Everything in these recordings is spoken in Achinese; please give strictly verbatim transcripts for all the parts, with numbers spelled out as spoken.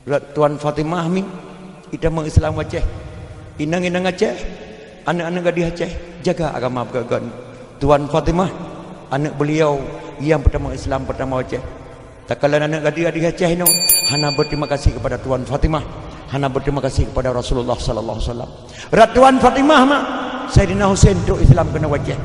Rot Tuan Fatimah mi, itamong Islam Aceh. Inong-inong Aceh, aneuk-aneuk gadih Aceh, jaga agama beugöt-göt. Tuan Fatimah, aneuk beliau nyang peutamong Islam peutamong Aceh. Takalon aneuk gadih-gadih Aceh nyoe hana berterima kasih kepada Tuan Fatimah, hana berterima kasih kepada Rasulullah sallallahu alaihi wasallam. Rot Tuan Fatimah mak, Saidina Husein trok Islam keunoe u Aceh.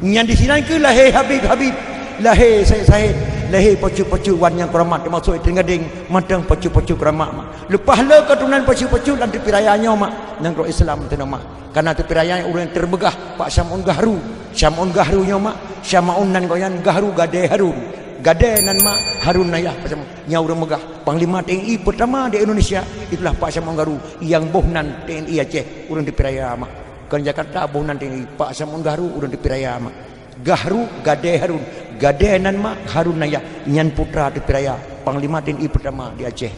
Nyan disinan kheueh lahé Habib-Habib, lahé Said-Said, lahé pacut-pacut wan nyang keuramat, teumasuk Iteung Gadeng, mantong pacut-pacut keuramat mak. Leupah le keuturonan pacut-pacut lam Teupin Raya nyoe mak, nyang trok Islam keunoe mak. Kareuna Teupin Raya ureuëng teumeugah Pak Syamaun Gahru. Syamaun Gahru nyoe mak, Syamaun nan gobnyan, Gahru Gadée Harun. Gadée nan mak, Harun nan yah, Pak Syamaun. Nyan ureuëng meugah. Panglima T N I pertama di Indonesia itulah Pak Syamaun Gahru nyang boh nan T N I Aceh, ureuëng Teupin Raya mak. Kon Jakarta boh nan T N I, Pak Syamaun Gahru ureuëng Teupin Raya mak. Gahru Gadée Harun, Gadée nan mak, Harun nan yah, nyan putra Teupin Raya, Panglima T N I pertama di Aceh.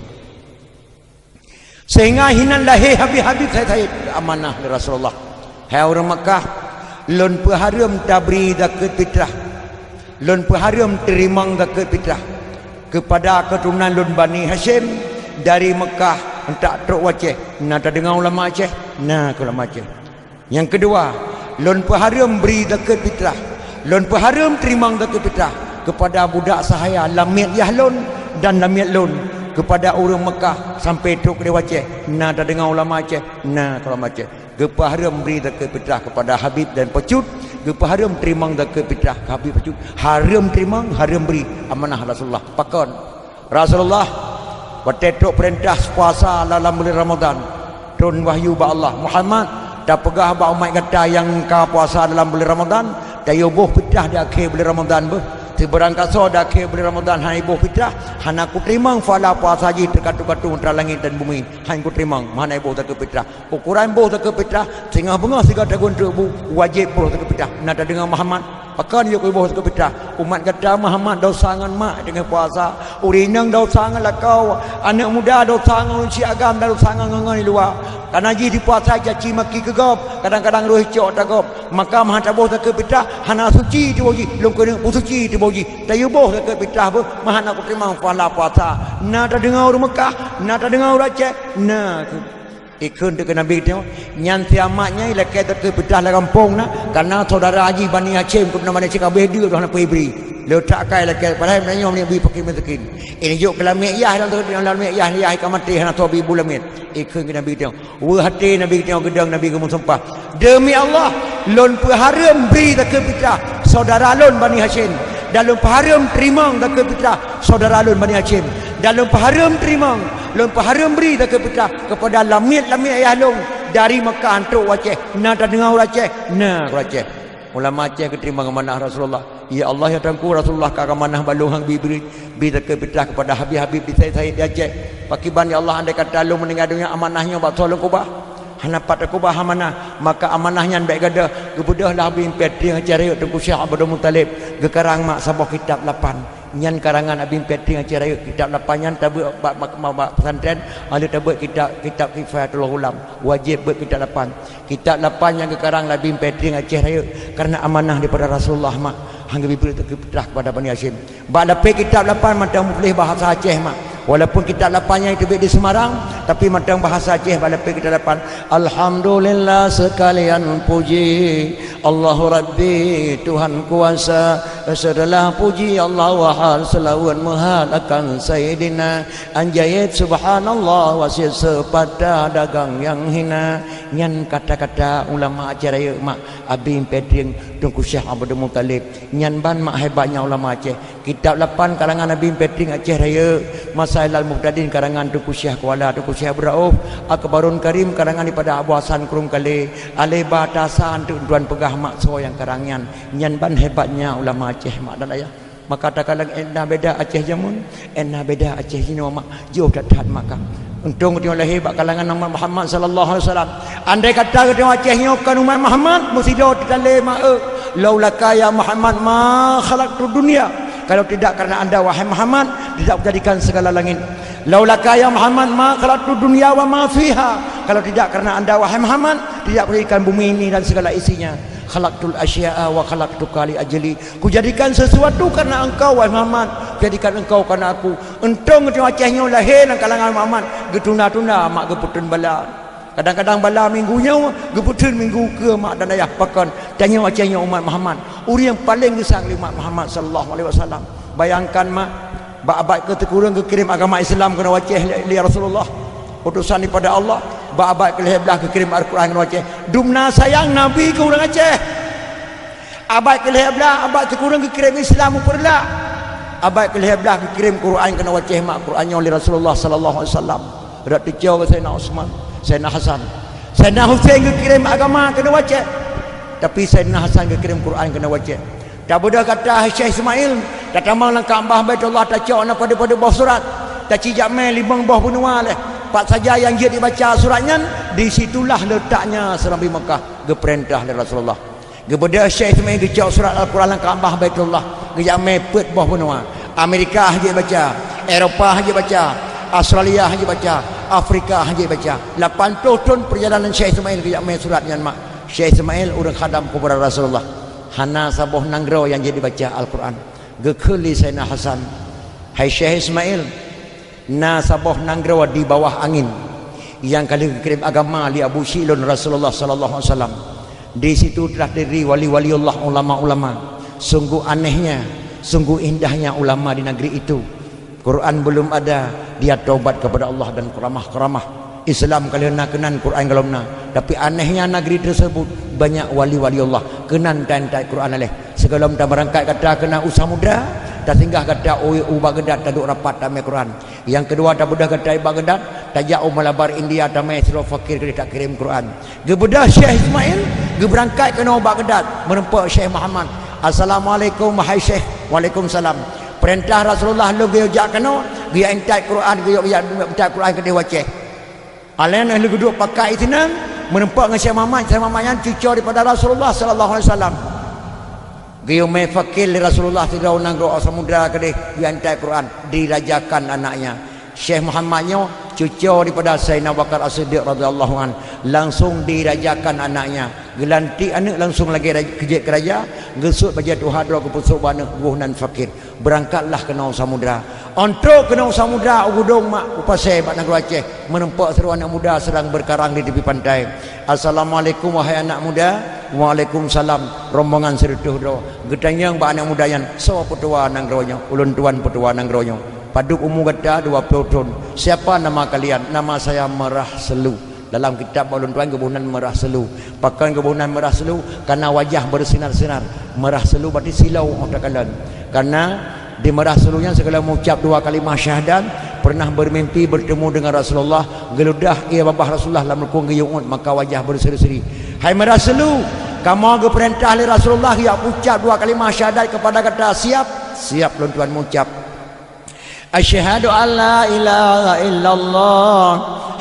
Sehingga hinan lahé Habib-Habib Said-Said, amanah lé Rasulullah. Hai ureuëng Makkah, lôn peuhareuem tabri zakeuet fitrah. Lôn peuhareuem teurimong zakeuet fitrah keupada keuturonan lôn Bani Hasyim dari Makkah, euntak trok u Aceh. Na tadeungoe ulama Aceh? Na kheueh ulama Aceh. Nyang keudua, lôn peuhareuem bri zakeuet fitrah. Lôn peuhareuem teurimong zakeuet fitrah keupada budak sahaya lamiet yah lôn dan lamiet lôn, keupada ureuëng Makkah sampai trok di Aceh. Na tadeungoe ulama Aceh? Na kheueh ulama Aceh. Geupeuhareuem bri zakeuet fitrah keupada Habib dan pacut, geupeuhareuem teurimong zakeuet fitrah keu Habib pacut. Hareuem teurimong, hareuem bri, amanah Rasulullah. Pakon? Rasulullah, watée trok peurintah puasa lam buleuen Ramadhan, turun wahyu bak Allah, "Muhammad, tapeugah bak umat gata nyang ka puasa lam buleuen Ramadhan, tayue boh fitrah di akhé buleuen Ramadhan beuh. Sibarangkasoe di akhé buleuen Ramadhan hana iboh fitrah, hana kuteurimong pahala puasa jih, teukatung-katung antara langét dan bumi, hana kuteurimong, hana iboh zakeuet fitrah." Ukoran boh zakeuet fitrah, singoh beungoh sigoe tagun teuk bu, wajéb boh zakeuet fitrah. Na tadeungoe Muhammad? Pakon yue keu boh zakeuet fitrah? Umat gata Muhammad desya ngon mak teungoh puasa, ureuëng inong desya ngon lakoe, aneuk muda desya ngon ureuëng syiek agam dan desya ngon ngon-ngon di luwa. Kareuna jih di puasa caci maki keu gob, kadang-kadang roh icok atra gob. Maka meuhan taboh zakeuet fitrah, hana suci tuboh jih, lôn keuneuk peusuci tuboh jih. Tayue boh zakeuet fitrah beuh, meuhan kuteurimong pahala puasa. Na tadeungoe ureuëng Meukah? Na tadeungoe ureuëng Aceh? Na. Ikheun teuh keu Nabi geutanyoe, nyan si Amat nyan ilakée zakeuet fitrah lam gampông na, kareuna syedara jih Bani Hasyim, keuturonan Bani Hasyim ka abéh deuek droe hana peue ibri. Leutak kai lakée, padahai meunyoe nibri fakir miskin. Ini jok keu lamiet yah, dan lam lamiet yah, yah ka maté hana soe bri bu lamiet. Ikheun keu Nabi geutanyoe. Weueh até Nabi geutanyoe, geudong Nabi geumeusumpah, "Demi Allah, lôn peuhareuem bri zakeuet fitrah syedara lôn Bani Hasyim, dan lôn peuhareuem teurimong zakeuet fitrah syedara lôn Bani Hasyim, dan lôn peuhareuem teurimong, lôn peuhareuem bri zakeuet fitrah keupada lamiet-lamiet ayah lôn dari Meukah trok u Aceh." Na tadeungoe ureuëng Aceh? Na ureuëng Aceh. Ulama Aceh geuteurimong amanah Rasulullah. "Ya Allah, ya Tuhanku, Rasulullah ka amanah bak lôn han geubri, bri zakeuet fitrah keupada habib-habib di Said-Said di Aceh. Pakriban ya Allah, andai kata lôn meuninggai donya, amanah nyoe bak soe lôn keubah? Hana pat takeubah amanah, maka amanah nyan bék gadôh." Geubeudôh lah Abi Mpe Trieng Aceh Rayeuk, Teungku Syekh Abdul Muthalib, geukarang mak saboh kitab lapan. Nyan karangan Abi Mpe Trieng Aceh Rayeuk, kitab lapan nyan tabeuet bak, bak, bak, bak pesantren, lalu tabeuet kitab, kitab Kifayatul Ghulam. Wajéb beuet kitab lapan. Kitab lapan nyang geukarang lé Abi Mpe Trieng Aceh Rayeuk, kareuna amanah daripada Rasulullah mak, han geubri zakeuet fitrah keupada Bani Hasyim. Bak lapéh kitab lapan mantong meutuléh bahasa Aceh mak. Walaupun kitab lapan nyan teubiet di Semarang, tapi mantong bahasa Aceh bak lapéh kitab lapan. Alhamdulillah sekalian puji, Allahu Rabbi Tuhan kuasa. Setelah puji Allah wahad, selawat meuhad akan Sayyidina. Anjayet subhanallah, wasit sepatah dagang nyang hina. Nyan kata-kata ulama Aceh Rayeuk mak, Abi Mpe Trieng, Teungku Syekh Abdul Muthalib. Nyan ban mak hebatnya ulama Aceh. Kitab lapan karangan Abi Mpe Trieng Aceh Rayeuk, Masailal Muhtadin karangan Teungku Syekh Kuala, Teungku Syekh Abdul Rauf, Akbarun Karim karangan daripada Abu Hasan Krueng Kalé, Aleba Tasa, untuk tuan peugah mak soe nyang karang nyan. Nyan ban hebatnya ulama Aceh mak dan ayah. Maka takalon ék na beda Aceh jameun, ék na beda Aceh jinoe mak, jiôh that-that maka. Untông geutanyoe lahé bak kalangan umat Muhammad sallallahu alaihi wasallam. Andai kata geutanyoe Aceh nyoe kon umat Muhammad, meusidroe teutalé mak eu. Laulaka ya Muhammad ma khalaqtud dunya. Kalau tidak karena anda wahai Muhammad, tidak kujadikan segala langit. Laulaka ya Muhammad ma khalaqtud dunya wa ma fiha. Kalau tidak karena anda wahai Muhammad, tidak kujadikan bumi ini dan segala isinya. "Khalaqtul asya'a wa khalaqtuka li ajli." Kujadikan sesuatu karena engkau, wahai Muhammad. Kujadikan engkau karena aku. Untông ureuëng Aceh nyoe lahé lam kalangan Muhammad, geutunda-tunda mak geupeutheun bala. Kadang-kadang bala minggu nyoe geupeutheun minggu keue mak dan ayah. Pakon? Tanyoe Aceh nyoe umat Muhammad, ureuëng nyang paleng geusang lé umat Muhammad sallallahu alaihi wasallam. Bayangkan mak, bak abad keu sikureueng geukirém agama Islam keunoe Aceh lé, lé Rasulullah, utosan daripada Allah. Bak abad keu lhée blaih geukirém Al-Quran keunoe Aceh. Dumna sayang Nabi keu ureuëng Aceh. Abad keu lhée blaih, abad sikureueng geukirém Islam u Peureulak. Abad keu lhée blaih geukirém Quran keunoe Aceh mak, Quran nyoe lé Rasulullah sallallahu alaihi wasallam. Rot teucok Saidina Utsman, Saidina Hasan. Saidina Husein geukirém agama keunoe Aceh. Tapi Saidina Hasan geukirém Quran keunoe Aceh. Tabeudôh gata hai Syekh Ismail, tatamong lam Ka'bah Baitullah tacok na padub-padub boh surat. Taci jak mé limong boh beunua lé. Pat saja nyang jeuet jibaca surat nyan, di situlah leutaknya seurang bri Mekah geupeurintah lé Rasulullah. Geubeudôh Syekh Ismail geucok surat Al-Quran lam Ka'bah Baitullah, geujak mé peuet boh beunua. Amerika hana jibaca, Eropa hana jibaca, Australia hana jibaca, Afrika hana jibaca. Lapan ploh thon peurjalanan Syekh Ismail geujak mé surat nyan mak. Syekh Ismail ureuëng khadam kuburan Rasulullah. Hana saboh nanggroe nyang jeuet jibaca Al-Quran. Geukheun lé Saidina Hasan, "Hai Syekh Ismail, na saboh nanggroe di bawah angin nyang ka lheueh geukirém agama lé Abu Syik lôn Rasulullah sallallahu alaihi wasallam. Di situ telah terdiri wali-waliullah, ulama-ulama. Sungguh anehnya, sungguh indahnya ulama di negeri itu. Quran belum ada, dia taubat kepada Allah dan karamah-karamah. Islam ka lheueh na keunan, Quran golom na. Tapi anehnya negeri tersebut banyak wali-waliullah, keunan tan intat Quran aléh. Sigohlom tameurangkat gata keunan u samudra, tasinggah gata u, u Baghdad, taduek rapat tamé Quran. Nyang keudua, tabeudôh gata i Baghdad, tajak u Malabar India, tamé sidroe fakir keudéh takirém Quran." Geubeudôh Syekh Ismail, geubeurangkat keunoe u Baghdad, meureumpok Syekh Muhammad. "Assalamualaikum, wahai Syekh." "Waalaikumsalam." "Peurintah Rasulullah lôn geuyue jak keunoe, geuyue intat Quran, geuyue jak intat Quran keudéh u Aceh." Alèh nyan lheueh geuduek pakat i sinan, meureumpok ngon Syekh Muhammad, Syekh Muhammad nyan cuco daripada Rasulullah sallallahu alaihi wasallam. Geuyue mé fakir lé Rasulullah sidroe u nanggroe samudra keudéh, geuyue intat Quran, dirajakan anaknya. Syekh Muhammad nyoe cuco daripada Saidina Abu Bakar As-Siddiq radhiyallahu anh, langsung dirajakan anaknya. Geulantik aneuëk langsung lagée raj-, keujeuet keu raja, geusut bajée tuha droe geupeusôk bak aneuëk, geuboh nan fakir. Beurangkatlah keunoe samudra. Ôntrok keunoe samudra u Geudong mak, u Pasé bak nanggroe Aceh, meureumpok sidroe aneuëk muda sedang berkarang di tepi pantai. "Assalamualaikum, wahai anak muda." "Waalaikumsalam." Rombongan sireutôh droe. Geutanyong bak aneuëk muda nyan, "Soe peutua nanggroe nyoe?" "Ulôn tuan peutua nanggroe nyoe." "Padub umu gata?" "Dua ploh thon." "Siapa nama kalian?" "Nama saya Meurah Seulu." Dalam kitab bak ulôn tuan geuboh nan Meurah Seulu. Pakon geuboh nan Meurah Seulu? Karena wajah bersinar-sinar. Meurah Seulu berarti silau óh takalon. Karena di Meurah Seulu nyan sigohlom meucap dua kalimah syahadat, pernah bermimpi bertemu dengan Rasulullah, geuludah ie babah Rasulullah lam lukon geuyue uet, maka wajah berseri-seri. "Hai Meurah Seulu, kamoe geupeurintah lé Rasulullah jak meucap dua kalimah syahadat kepada gata. Siap?" "Siap, lôn tuan meucap." "Asyhadu an la ilaha illallah,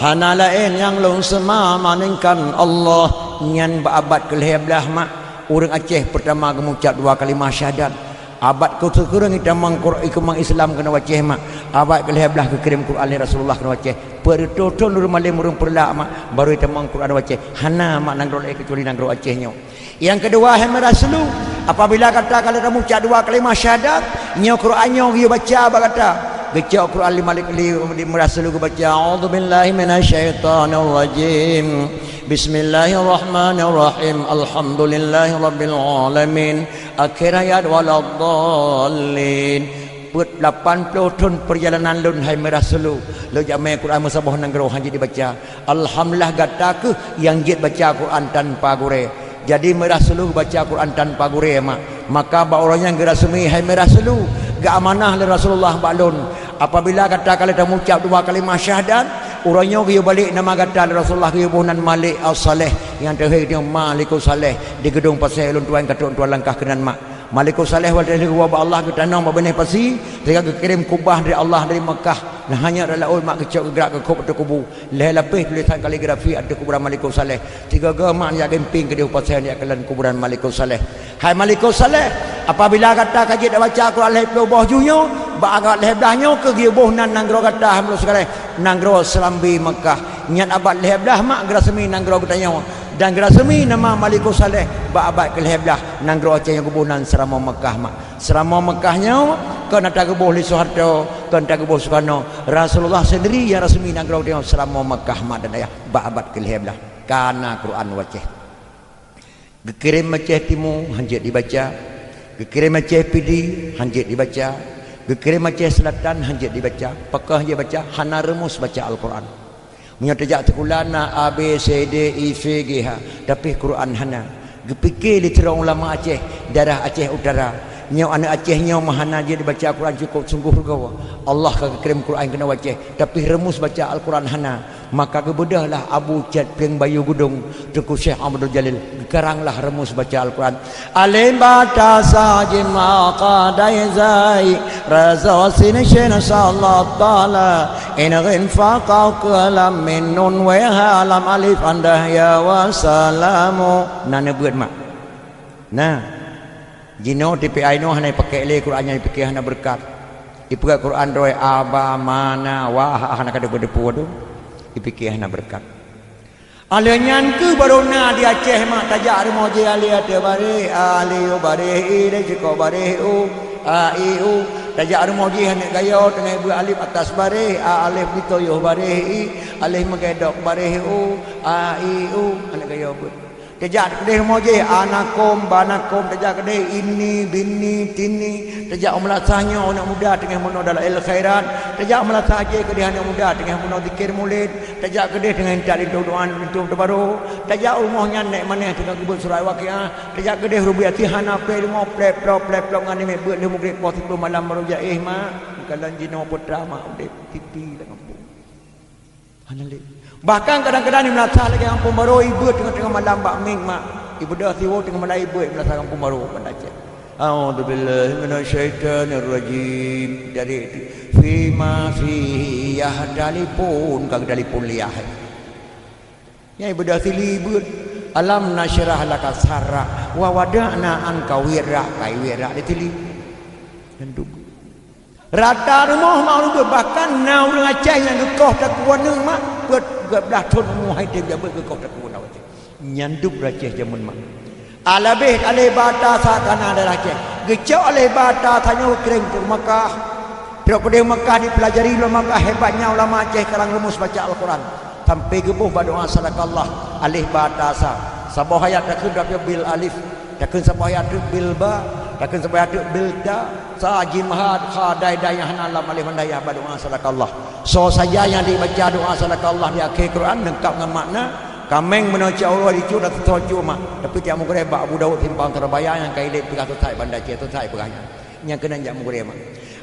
hana laén nyang lôn seumah malaingkan Allah." Nyan bak abad keu lhée blaih mak, ureuëng Aceh peurtama geumeucap dua kalimah syahadat. Abad keu sikureueng itamong Qur-, itamong Islam keunoe Aceh mak, abad keu lhée blaih geukirém Quran lé Rasulullah keunoe Aceh. Peuet reutôh thon ureuëng malém ureuëng Peureulak mak, barô itamong Quran u Aceh. Hana mak nanggroe laén keucuali nanggroe Aceh nyoe. Nyang keudua, hai Meurah Seulu, apabila gata ka lheueh tameucap dua kalimah syahadat, nyoe Quran nyoe geuyue baca bak gata. Geucok Quran lé Malik, lé, lé Meurah Seulu geubaca, "A'udzubillahi minasyaitonirrajim. Bismillahirrahmanirrahim. Alhamdulillahirabbil alamin." Akhé ayat, "Waladdallin." Peuet lapan ploh thon peurjalanan lôn, hai Meurah Seulu, lôn jak mé Quran meusaboh nanggroe hana jeuet jibaca. Alhamdulillah gata kheueh nyang jeuet baca Quran tanpa gurée. Jadi Meurah Seulu baca Quran tanpa gurée mak. Maka bak uroe nyan geurasmi hai Meurah Seulu, geuamanah lé Rasulullah bak lôn. Apabila gata ka lheueh tameucap dua kalimah syahadat, uroe nyoe geuyue balek nama gata lé Rasulullah, geuyue boh nan Malik As-Saleh, nyang teuhé geutanyong Malikus Saleh, di Geudong Pasé ulôn tuan ka trok tuan langkah keunan mak. Malikus Saleh watée lheueh geuwoe bak Allah geutanong bak binéh pasi, sehingga geukirém kubah dari Allah dari Mekah. Nah, hana rot laôt mak geucok geugrak geukhôb ateueh kubu. Lhée lapéh tulésan kaligrafi ateueh kuburan Malikus Saleh. Tiga-tiga mak jak gimpéng keudéh u Pasé jak kalon kuburan Malikus Saleh. Hai Malikus Saleh, apabila gata ka jeuet baca Quran lhée ploh boh ju nyoe, bak abad lhée blaih nyoe kheueh geuyue boh nan nanggroe gata, hai Malikus Saleh, nanggroe Serambi Mekah. Nyan abad lhée blaih mak geurasmi nanggroe geutanyoe. Dan geurasmi nama Malikus Saleh bak abad keulhèe blaih, nanggroe Aceh nyang geuboh nan Seuramoe Meukah mak. Seuramoe Meukah nyoe kon ata geuboh lé Soeharto, kon ata geuboh Sukarno. Rasulullah seundiri nyang rasmi nanggroe nyoe Seuramoe Meukah mak dan ayah bak abad keulhèe blaih. Kana Quran u Aceh. Geukirém Aceh Timu, hanjeuet dibaca. Geukirém Aceh Pidie, hanjeuet dibaca. Geukirém Aceh Selatan, hanjeuet dibaca. Pakon hanjeuet baca? Hana reumus baca Al-Quran. Meunyoe tajak sikula na A, B, C, D, E, F, G, H, tapi Quran hana. Geupike lé sidroe ulama Aceh, daerah Aceh Utara, nyoe aneuk Aceh nyoe meuhana jeuet baca Quran cukôp sunggoh rugoe. Allah ka geukirém Quran keunoe u Aceh, tapi reumus baca Al-Quran hana. Maka geubeudôhlah Abu Cét Plieng Bayu Geudong, Teungku Syekh Abdul Jalil, geukaranglah reumus baca Al-Quran. Alif ba ta sa jim ha kha dai zai ra za sin shin sad dal ta in ghin fa qaf kaf lam mim nun wau ha lam alif hamzah ya wa salamu. Na neubeuet mak. Na. Jinoe T P I nyoe hana ipakék lé Quran nyan, ipike hana beureukat. Ipeugah Quran droe a ba ma na wa ha hana ka deupeu-deupeu tu. Ipike hana beureukat. Alheuh nyan keuh barô na di Aceh mak, tajak rumoh jih alif ateueh baréh, a alif u baréh, i di sikok baréh, u, a, i, u. Tajak rumoh jih aneuk gayo teungoh beuet alif atas baréh, a alif di toyoh baréh, i alif meugedok baréh, u, a, i, u. Aneuk gayo beuet. Tajak keudeh rumoh jih, a nakôm, ba nakôm, tajak keudeh ini, bini, tini. Tajak u meulasah nyoe aneuk muda teungoh meunoe dalam il khairat. Tajak u meulasah jih keudeh aneuk muda teungoh meunoe zikir mulod. Tajak keudeh teungoh intat linto doa, linto teubarô. Tajak u rumoh nyan nék manèh teungoh geubeuet surat Waqiah. Tajak keudeh Rubaiyat hana pé deungoe plep plop, plep plop ngon imèk beuet lheuh mugreb poh siplôh malam barô jak éh mak. Meukalan jinoe putra mak udép tipi lam gampông. Hana lé. Bahkan kadang-kadang di meulasah lagèe gampông barô ibeuet teungoh-teungoh malam bak mic mak. Ibeudôh siwoe teungoh malam ibeuet meulasah gampông barô Banda Aceh. A'udzubillahi minasyaitonirrajim. Dari fi ma fihi yahtalifun, ka geutalipon liah. Nyang ibeudôh sili beuet, alam nasyrah laka sadrak, wa wada'na anka wizrak, kai wizrak di sili. Nyan tu. Rata rumoh mak ureueng beuet, bahkan na ureueng Aceh nyang geukoh takue aneuk mak, peuet, peuet blah thon umu hai tem jak beuet geukoh takue aneuk Aceh. Nyan dub Aceh jameun mak. Alabeh aleh ba ta sa kana daerah Aceh. Geucok aleh ba ta sa nyoe geukirém keu Makkah. Trok keudeh Makkah dipeulajari lom Makkah hebatnya ulama Aceh karang rumus baca Al-Quran. Sampai geuboh bak doa sadaqallah aleh ba ta sa. Saboh ayat takheun bil alif, takheun saboh ayat teuk bil ba, takheun saboh ayat teuk bil ta, sa jim ha kha dai dai nyang hana lam alif mandai bak doa sadaqallah. Soe saja nyang dibaca doa sadaqallah di akhé Quran leungkab ngon makna, kaméng meunoe cit uroe dicue dan teusoe cue mak. Tapi tiep meugurée bak Abu Daud simpang Surabaya nyang ka ilét peugah sisat Banda Aceh sisat peugah nyan. Nyang keunan jak meugurée mak.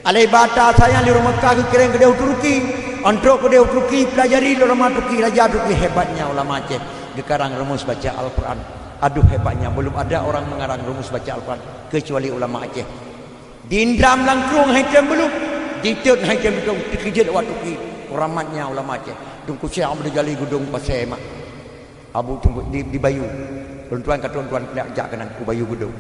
Alai bata sayang di rumoh ka geukirém keudeh u Turki. Entrok keudeh u Turki pelajari lé ulama Turki, raja Turki hebatnya ulama Aceh. Geukarang rumus baca Al-Quran. Aduh hebatnya, belum ada orang mengarang rumus baca Al-Quran kecuali ulama Aceh. Diindam lam krueng hai tem beuluk, ditot hai tem beutong, teukeujot awak Turki. Kuramatnya ulama Aceh. Teungku Syekh Abdul Jalil Geudong Pasé mak. Abu Teungku di, di Bayu. Lôn tuan ka tuan-tuan jak keunan u Bayu Geudong.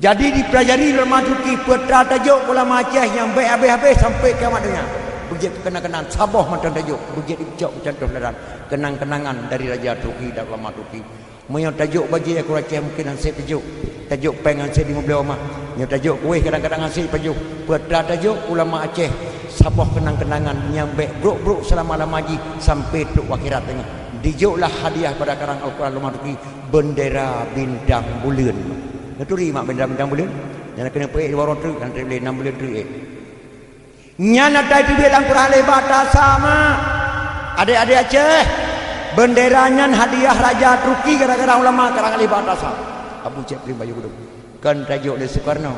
Jadi dipelajari lé ulama Turki, peue ta tajok ulama Aceh nyang bèk habéh-habéh sampai kiamat donya. Beujeuet keu kenang-kenang, saboh mantong tajok, beujeuet dicok beucantoh ladan. Kenang-kenangan dari raja Turki dan ulama Turki. Meunyoe tajok bajée keu ureueng Aceh mungken han sép tajok. Tajok péng han sép limong bloe mah. Nyoe tajok kuéh kadang-kadang han sép pajoh. Peue ta tajok ulama Aceh saboh kenang-kenangan nyang bèk brok-brok seulama-lama jih sampai trok u akhirat teungoh. Dijoklah hadiah pada karang Al-Quran ulama Turki, bendera bintang buleuen. Neuturi mak bendera bintang buleuen? Nyang keuneuk peuék dua uroe treuk, nyang treuk lé nam buleuen treuk ék. Nyan ata teubiet lam Quran lé bata sa mak. Adék-adék Aceh, bendera nyan hadiah raja Turki gara-gara ulama karang lé bata sa. Abu Cek Plim Bayu Gudong. Kon tajok lé Sukarno,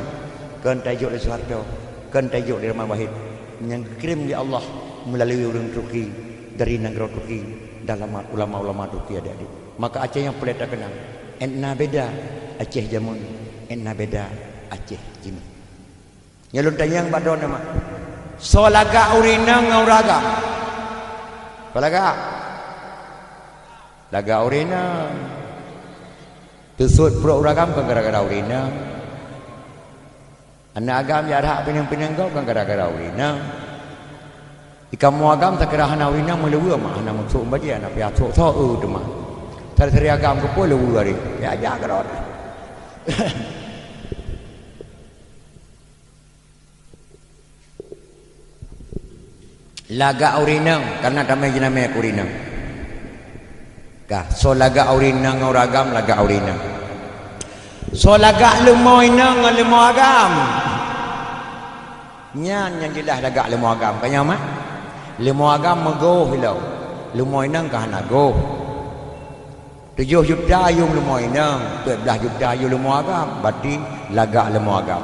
kon tajok lé Soeharto, kon tajok lé Rahman Wahid. Nyang geukirém lé Allah meulalu ureueng Turki dari nanggroe Turki dan ulama-ulama Turki adék-adék. Maka Aceh nyang peureulèe takeunang. Ét na beda Aceh jameun, ét na beda Aceh jinoe. Nyoe lôn tanyong bak droeneuh mak. Soe lagak ureueng inong ngon ureueng agam? Soe lagak? Lagak ureueng inong. Teusut pruet ureueng agam kon gara-gara ureueng inong. Aneuk agam jak rhak pineung-pineung gob kon gara-gara ureueng inong. Di kamoe agam takira hana ureueng inong meuleuweue mak, hana meutrok bajée, hana piah trok soe teuma. Sari-sari agam keupeue leuweue hari. Ya, jak keudroe. Lagak ureueng inong, karena tamé jinamé keu ureueng inong. Ka, soe lagak ureueng inong ngon ureueng agam, lagak ureueng inong. Soe lagak leumo inong ngon leumo agam. Nyan nyang jeulaih lagak leumo agam, ka nyoe mak? Leumo agam meugoh ilong, leumo inong ka hana goh. Tujoh juta yum leumo inong, peuet blaih juta yum leumo agam, berarti lagak leumo agam.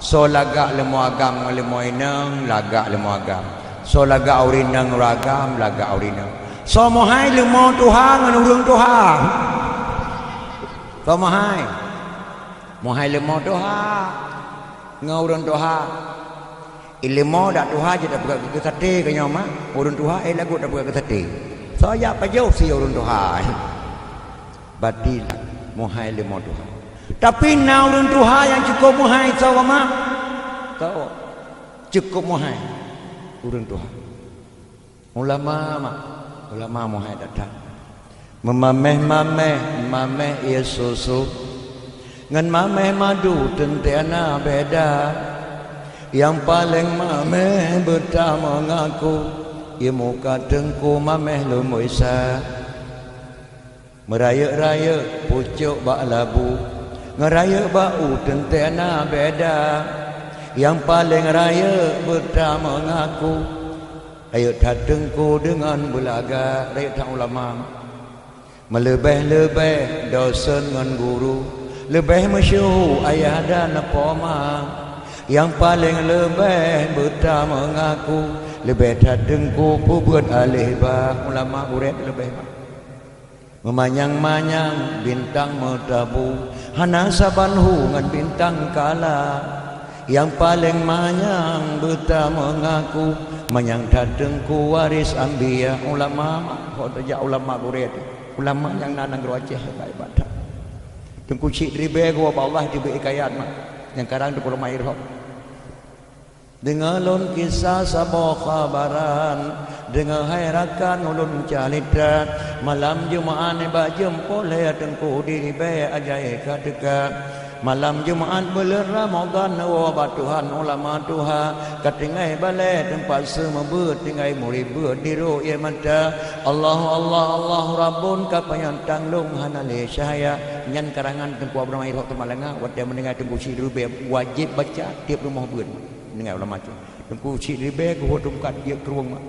Soe lagak leumo agam ngon leumo inong, lagak leumo agam. Soe lagak ureueng inong ngon ureueng agam, lagak ureueng inong. Soe meuhai leumo tuha ngon ureueng tuha? Soe meuhai? Meuhai leumo tuha ngon ureueng tuha. Ileumo dak tuha jeuet tapeugah keu saté, ka nyoe mak, ureueng tuha éh lagot tapeugah keu saté. Soe jak pajoh sie ureueng tuha. Berarti meuhai leumo tuha. Tapi na ureueng tuha nyang cukôp meuhai, soe mak? Soe? Cukôp meuhai ureueng tuha. Ulama mak, ulama meuhai that-that. Meumameh-mameh, mameh ie susu, ngon mameh madu teuntée na beda. Nyang paleng mameh beuta meungaku, ie muka teungku mameh lom Isa. Meurayeuk-rayeuk pucok bak labu, ngon rayeuk bak u teuntée na beda. Nyang paleng rayeuk beuta meungaku, rayeuk that teungku deungon beulaga, rayeuk that ulama. Meuleubeh-leubeh dosen ngon guru, leubeh meusyeuhu ayah dan poma. Nyang paleng leubeh beuta meungaku, leubeh that teungku peubeuet aléh ba, ulama gurée leubeh ba. Meumanyang-manyang bintang meutabu, hana saban hu ngon bintang kala. Nyang paleng manyang beuta meungaku, manyang that teungku waréh anbiya. Ulama, ho tajak ulama gurée teuh. Ulama nyang na nanggroe Aceh hebat-hebat that. Teungku Chik Ribée geuwoe bak Allah dibri hikayat mak, nyang karang Teungku Rhoma Irhom. Deungoe lôn kisah saboh khabaran, deungoe hai rakan ulôn calitra. Malam Jumat nibak jeuem poh lhée Teungku Diribée ajai ka teuka. Malam Jumat buleuen Ramadhan woe bak Tuhan ulama tuha, ka tinggai balée teumpat seumeubeut, tinggai murit beuet di rot ie mata. Allahu Allah, Allahu Rabbun, ka panyang tanglong hana lé cahya. Nyan karangan Teungku Abraham Irhok Teumalanga watée meuninggai Teungku Chik Ribée, wajéb baca tieb rumoh beuet. Deungoe ulama tu. Teungku Chik Ribée geuhôi tungkat jeuet krueng mak.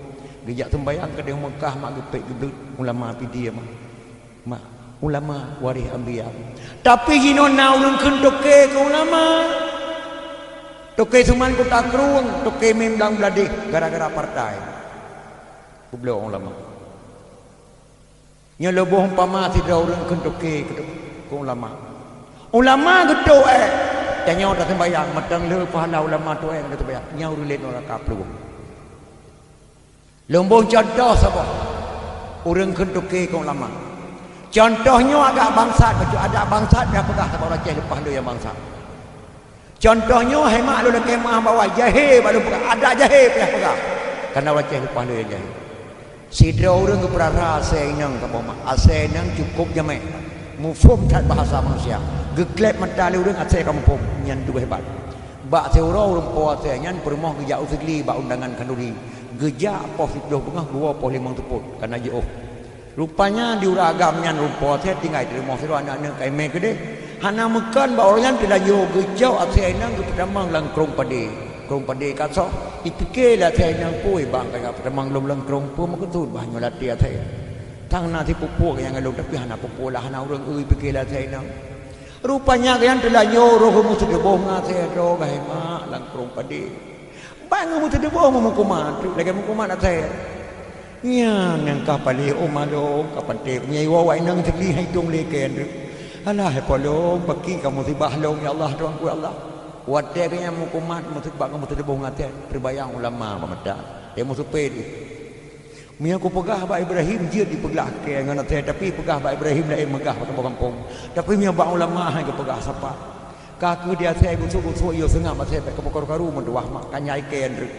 Geujak seumbayang keudeh Meukah mak, geupék geubeuet ulama Pidie mak. Mak, ulama waréh anbiya. Tapi jinoe na ureueng kheun toke keu ulama. Toke Suman Kuta Krueng, toke Mim Blang Bladeh gara-gara partai. Peubloe ulama. Nyoe leuboh umpama sidroe ureueng kheun toke keu, keu ulama. Ulama geutôk ék. Tanyoe taseumbayang, mantong le pahala ulama tôk ék ngon taseumbayang. Nyan ureueng lé nuraka plueng. Leuboh cuntoh saboh. Ureueng kheun toke keu ulama. Cuntoh nyoe agak bangsat, bacut adat bangsat, payah peugah saboh Aceh leupah lé nyang bangsat. Cuntoh nyoe, hai mak lôn lakée meu'ah bak awai, jahé bak lôn peugah, adat jahé payah peugah. Kareuna Aceh leupah lé nyang jahé. Sidroe ureueng geupeurara asée inong saboh mak, asée inong cukôp jamék. Muphom that bahasa manusia. Geukleb mata lé ureueng asée ka muphom, nyan deuh hebat. Bak siuroe ureueng po asée nyan peurumoh geujak u Sigli bak undangan khanduri. Geujak poh siplôh beungoh geuwoe poh limong seupôt, kareuna jiôh. Rupanya di ureueng agam nyan rumpok asée tinggai di rumoh sidroe aneuk-aneuk ka imé keudeh. Hana meukon bak ureueng nyan teulanjô geucok asée inong geupeutamong lam krueng padé. Krueng padé ka soh, ipike lé asée inong, "Pui bang ka peutamong lom lam krueng, peue meukeusut bah nyoe latée asée?" Sang na sipupuek nyang lom, tapi hana pupuek lah, hana ureueng eu ipike lé asée inong. Rupanya gobnyan teulanjô roh meuseudeuboh ngon asée droe geuh mak lam krueng padé. Ban ngon meuseudeuboh meumeukumat, lagée meukumat asée. Nyan nyang ka paléh oma lom, ka panté meunyoe iwoe awak inong Sigli han itong lé kén. Alah, hai po lom, baki ka musibah lom, ya Allah, Tuhanku, ya Allah. Watée gobnyan meukumat, musibah ngon meuseudeuboh ngon asée, teubayang ulama bak mata. Teuh meuseupée deh. Meunyoe kupeugah bak Ibrahim jeuet jipeuglah kée ngon asée, tapi peugah bak Ibrahim laén meugah bak saboh gampông. Tapi meunyoe bak ulama han geupeugah sapat. Ka kheueh di asée gusok-gusok yue seungab asée bék keupeue karu-karu meutuwah mak ka nyai kée ndreuk.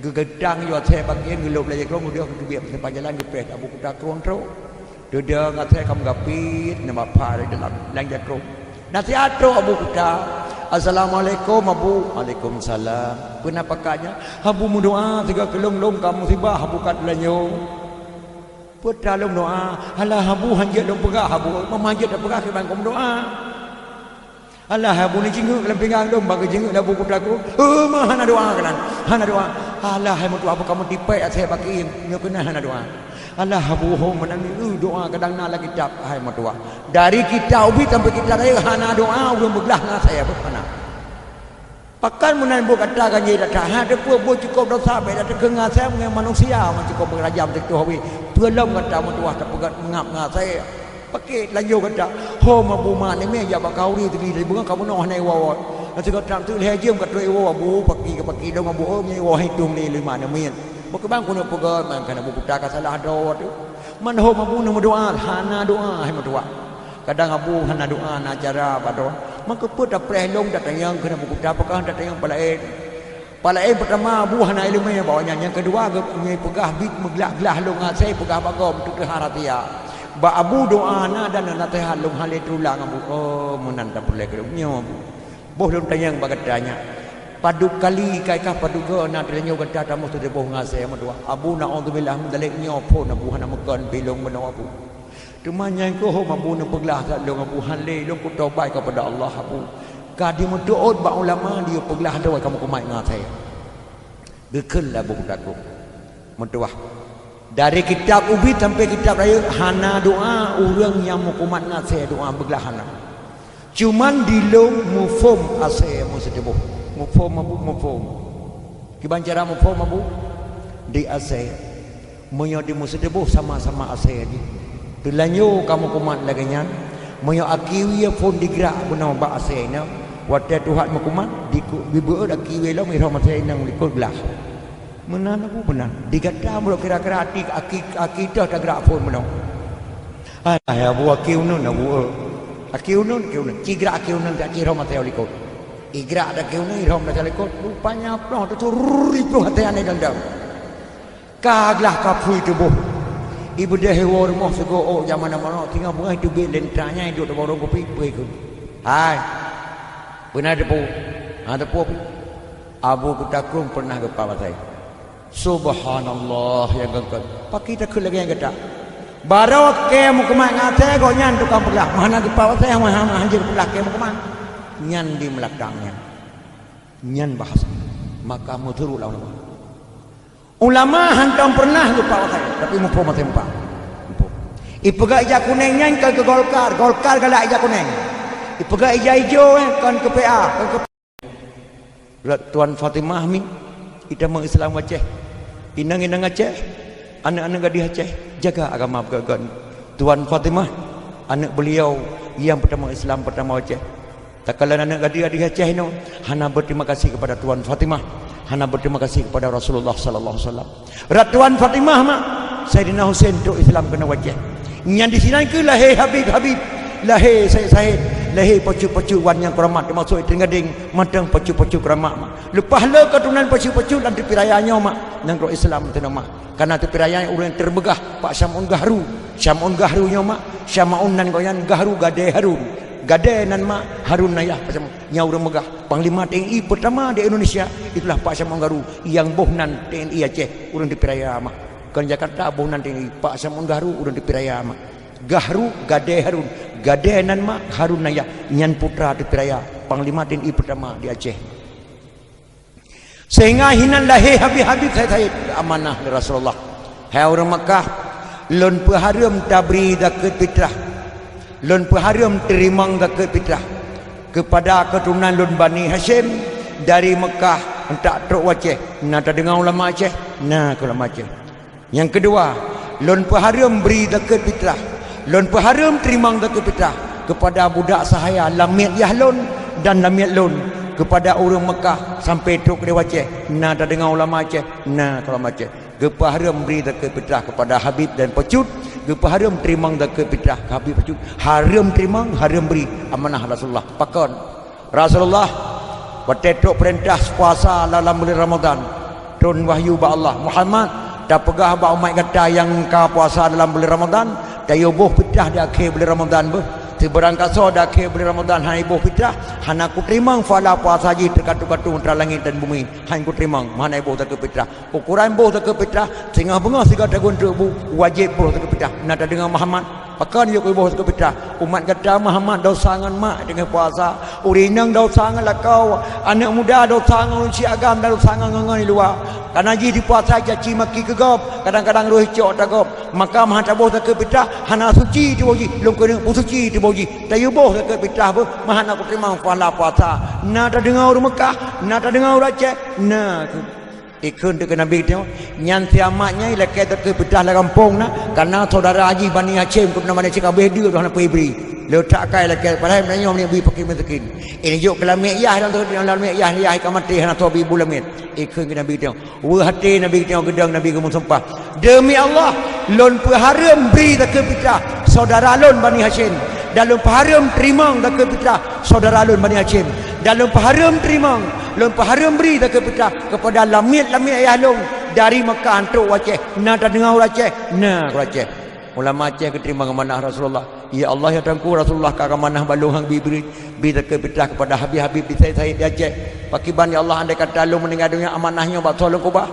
Geugeutang yue asée bak kée geulôb lagée krueng geudeh geuteubiet bak jalan geupéh Abu Kuta Krueng trok. Deudeung asèe ka meugapiet, nyan bak pha di dalam, lam jakrong. Nasihat trok Abu Kuta. "Assalamualaikum, Abu." "Waalaikumsalam." "Peue na pakat nyan?" "Abu meudoa sigoe keu lôn, lôn ka musibah, Abu, ka teulanjô." "Peue teuma lôn doa?" "Alah, Abu, hanjeuet lôn peugah, Abu. Meunyo hanjeuet tapeugah, kiban kon meudoa." "Alah, Abu, neujingeuk lam pinggang lôn." Bak geujingeuk lé Abu Kuta Krueng, "Eh, meuh, hana doa keunan, hana doa." "Alah, hai meutuah, Abu ka meutipék asèe bak kayém, nyoe keunan hana doa." "Alah, Abu, ho meunan, eh, doa kadang na lam kitab, hai meutuah. Dari kitab ubit sampai kitab rayeuk hana doa ureueng beuglah ngon asèe, Abu, hana." "Pakon meunan, Abu, gata ganjé that-that? Hana teupeue, Abu, cukôp dosa, bèk that-that keu ngon asèe, ngon manusia mah cukôp beurajam teutoh wéh. Peue lom gata meutuah tapeugah meungab ngon asèe?" "Pakon laju gata?" "Ho, Abu, mak neumè jak bak khanduri teubri, teubri beungoh ka bunoe hana iwoe-woe. Nyan sigoe tam teuk lhèe jeuem ka trok iwoe, Abu, paki ka paki dong, Abu, eh, meuiwoe hitông lé lima neumit. Meukeubang keuneuk peugah, meunan Abu Kuta ka salah droe teuh. Man ho, Abu, neumeudoa?" "Hana doa, hai meutuah. Kadang, Abu, hana doa na cara bak droe. Meukeupeu tapreh lôn tatanyong keu Abu Kuta, pakon tatanyong palaén?" "Palaén peurtama, Abu, hana ileumèe bak awak nyan. Nyang keudua, geupeugah bit meuglah-glah lôn ngon asèe, peugah bak gob, teuka rahasia. Bak Abu doa na dan naseuhat lôn hana lé teulang, Abu." "Oh, meunan tapeureulèe keu lôn nyoe, Abu. Boh lôn tanyong bak gata nyan. Padub kali ka, ka padub goe na teulanjô gata tamong seudeubôh ngon asèe, meutuah?" "Abu, naudzubillah min dzalik, nyoe phôn, Abu, hana meukon pih lôn meunoe, Abu. Teuma nyan keuh ho, Abu, neupeuglah that lôn, Abu, hana lé lôn kutobat keupada Allah, Abu. Ka dimeuteuôt bak ulama, dipeuglah droe kamoe keumat ngon asèe." Geukheun lé Abu Kuta Krueng, "Meutuah, dari kitab ubit sampai kitab rayeuk hana doa ureueng nyang meukumat ngon asèe, doa beuglah hana. Cuman di lôn muphom asèe meuseudeubôh." "Muphom, Abu, muphom." "Kiban cara muphom, Abu?" "Di asèe. Meunyoe di meuseudeubôh sama-sama asèe jih, teulanjô ka meukumat lagèe nyan, meunyoe aki wie phôn digrak bunoe bak asèe nyan, watèe tuha meukumat, diku-, dibeuet aki wie lom, irhom asèe nyang likot glah." "Meunan, Abu, meunan. Di gata meunurot kira-kira aki, aki, aki toh tagrak phôn bunoe?" "Alah, hai Abu, aki uneun, Abu, eh. Aki uneun, aki uneun. Ci grak aki uneun, ci rhom asèe likot." Igrak dak aki uneun, irhom asèe likot. Rupanya ploh tu, tu, rrrr, iploh asèe aneuk dang-dang. Ka glah ka phui tuboh. Ibeudeh iwoe rumoh sigoe ôk jak manoe-manoe, singoh beungoh iteubiet lé atra nyan, iduek di warong kupi, peue ikheun. "Hai, peue na teupeue?" "Hana teupeue pih." "Abu Kuta Krueng peureunah geupap asèe." "Subhanallah, nyang geukheun. Pakri takheun lagèe nyan gata? Barô kèe meukumat ngon asèe, gobnyan tukang peuglah. Meuhana geupap asèe, meuhana hanjeuet peuglah kèe meukumat." Nyan di meulakang nyan. Nyan bahasa. Maka meuturot lam ulama. Ulama hantom peureunah geupap asèe, tapi muphom asèe muphom. Muphom. Ipeugah ija kunèng nyan kon keu Golkar, Golkar galak ija kunèng. Ipeugah ija ijo, eh, kon keu P A, kon keu Rot Tuan Fatimah mi, itamong Islam u Aceh. Inong-inong Aceh, aneuk-aneuk gadih Aceh, jaga agama beugöt-göt. Tuan Fatimah, aneuk beliau nyang peutamong Islam peurtama u Aceh. Takalon aneuk gadih-gadih Aceh inoe hana berterima kasih kepada Tuan Fatimah, hana berterima kasih kepada Rasulullah sallallahu alaihi wasallam. Rot Tuan Fatimah mak, Saidina Husein trok Islam keunoe u Aceh. Nyan disinan kheueh lahé Habib-Habib, lahé Said-Said, lahé pacut-pacut wan nyang keuramat, teumasok Iteung Gadeng, mantong pacut-pacut keuramat mak. Leupah le keuturonan pacut-pacut lam Teupin Raya nyoe mak, nyang trok Islam keunoe mak. Karena Teupin Raya ureueng nyang termeugah, Pak Syamaun Gahru. Syamaun Gahru nyoe mak, Syamaun nan gobnyan Gahru Gadée Harun. Gadée nan mak Harun nan yah Pak Syamaun. Nyang ureueng meugah, Panglima T N I pertama di Indonesia, itulah Pak Syamaun Gahru, nyang boh nan T N I Aceh, ureueng Teupin Raya mak. Kon Jakarta boh nan T N I, Pak Syamaun Gahru ureueng Teupin Raya mak. Gahru Gadée Harun, Gadée nan mak Harun nan yah, nyan putra Teupin Raya, Panglima T N I pertama di Aceh. Sehingga hinan lahé Habib-Habib Said-Said amanah lé Rasulullah. Hai ureueng Makkah, lôn peuhareuem tabri zakeuet fitrah. Lôn peuhareuem teurimong zakeuet fitrah keupada keuturonan lôn Bani Hasyim dari Makkah, euntak trok u Aceh. Na tadeungoe ulama Aceh? Na keu ulama Aceh. Nyang keudua, lôn peuhareuem bri zakeuet fitrah. Lôn peuhareuem teurimong zakeuet fitrah keupada budak sahaya lam miet yah lôn dan lam miet lôn, keupada ureueng Meukah sampoe trok u Aceh. Na tadeungoe ulama Aceh? Na keu ulama Aceh. Geupeuhareuem bri zakeuet fitrah keupada Habib dan Pacut, geupeuhareuem teurimong zakeuet fitrah keu Habib Pacut. Hareuem teurimong, hareuem bri, amanah Rasulullah. Pakon? Rasulullah, watée trok peurintah puasa dalam buleuen Ramadhan, turun wahyu bak Allah, "Muhammad, tapeugah bak umat gata nyang ka puasa dalam buleuen Ramadhan, Tayue boh fitrah di akhé buleuen Ramadhan beuh. Sibarang kasoe di akhé buleuen Ramadhan hana iboh fitrah, hana kuteurimong pahala puasa jih teukatung-katung antara langét dan bumi. Hana kuteurimong, hana iboh zakeuet fitrah. Ukoran boh zakeuet fitrah, singoh beungoh sigoe tagun teuk bu, wajéb boh zakeuet fitrah. Na tadeungoe Muhammad, pakon yue boh zakeuet fitrah? Umat gata Muhammad dosa ngon mak teungoh puasa, ureueng inong dosa ngon lakoe, aneuk muda dosa ngon ureueng syiek agam dan dosa ngon ngon di luwa. Kana jih dipuasa caci maki keu gob, kadang-kadang roh icok tagob. Maka meuhan taboh zakeuet fitrah, hana suci tuboh jih, lôn keuneuk peusuci tuboh jih. Tayue boh zakeuet fitrah beuh, meuhan kuteurimong pahala puasa. Na tadeungoe ureueng Meukah, na tadeungoe ureueng Aceh, na. Ikheun teuh keu Nabi teuh, nyan si Amat nyan ilakée teuh keu peutah lam gampông na, kareuna syedara jih Bani Hasyim, keupeue nama cit ka abéh deuek hana peue ibri. Leutak kai lakée, padahai meunyoe bri fakir miskin. Ini jok keu lamiet yah dan teuh lam lamiet yah, yah ka maté hana soe bri bu lamiet. Ikheun keu Nabi teuh. Weueh até Nabi teuh geudong Nabi geumeusumpah, "Deumi Allah, lôn peuhareuem bri zakeuet peutah syedara lôn Bani Hasyim, dan lôn peuhareuem teurimong zakeuet peutah syedara lôn Bani Hasyim, dan lôn peuhareuem teurimong, lôn peuhareuem bri zakeuet peutah keupada lamiet-lamiet ayah lôn dari Meukah trok u Aceh." Na tadeungoe ureueng Aceh? Na, ureueng Aceh. Ulama Aceh geuteurimong amanah Rasulullah. "Ya Allah, ya Tuhanku, Rasulullah ka amanah bak lôn han bri, bri zakeuet peutah keupada habib-habib di said-said di Aceh. Pakriban ya Allah, andai kata lôn meuninggai donya, amanah nyoe bak soe lôn keubah?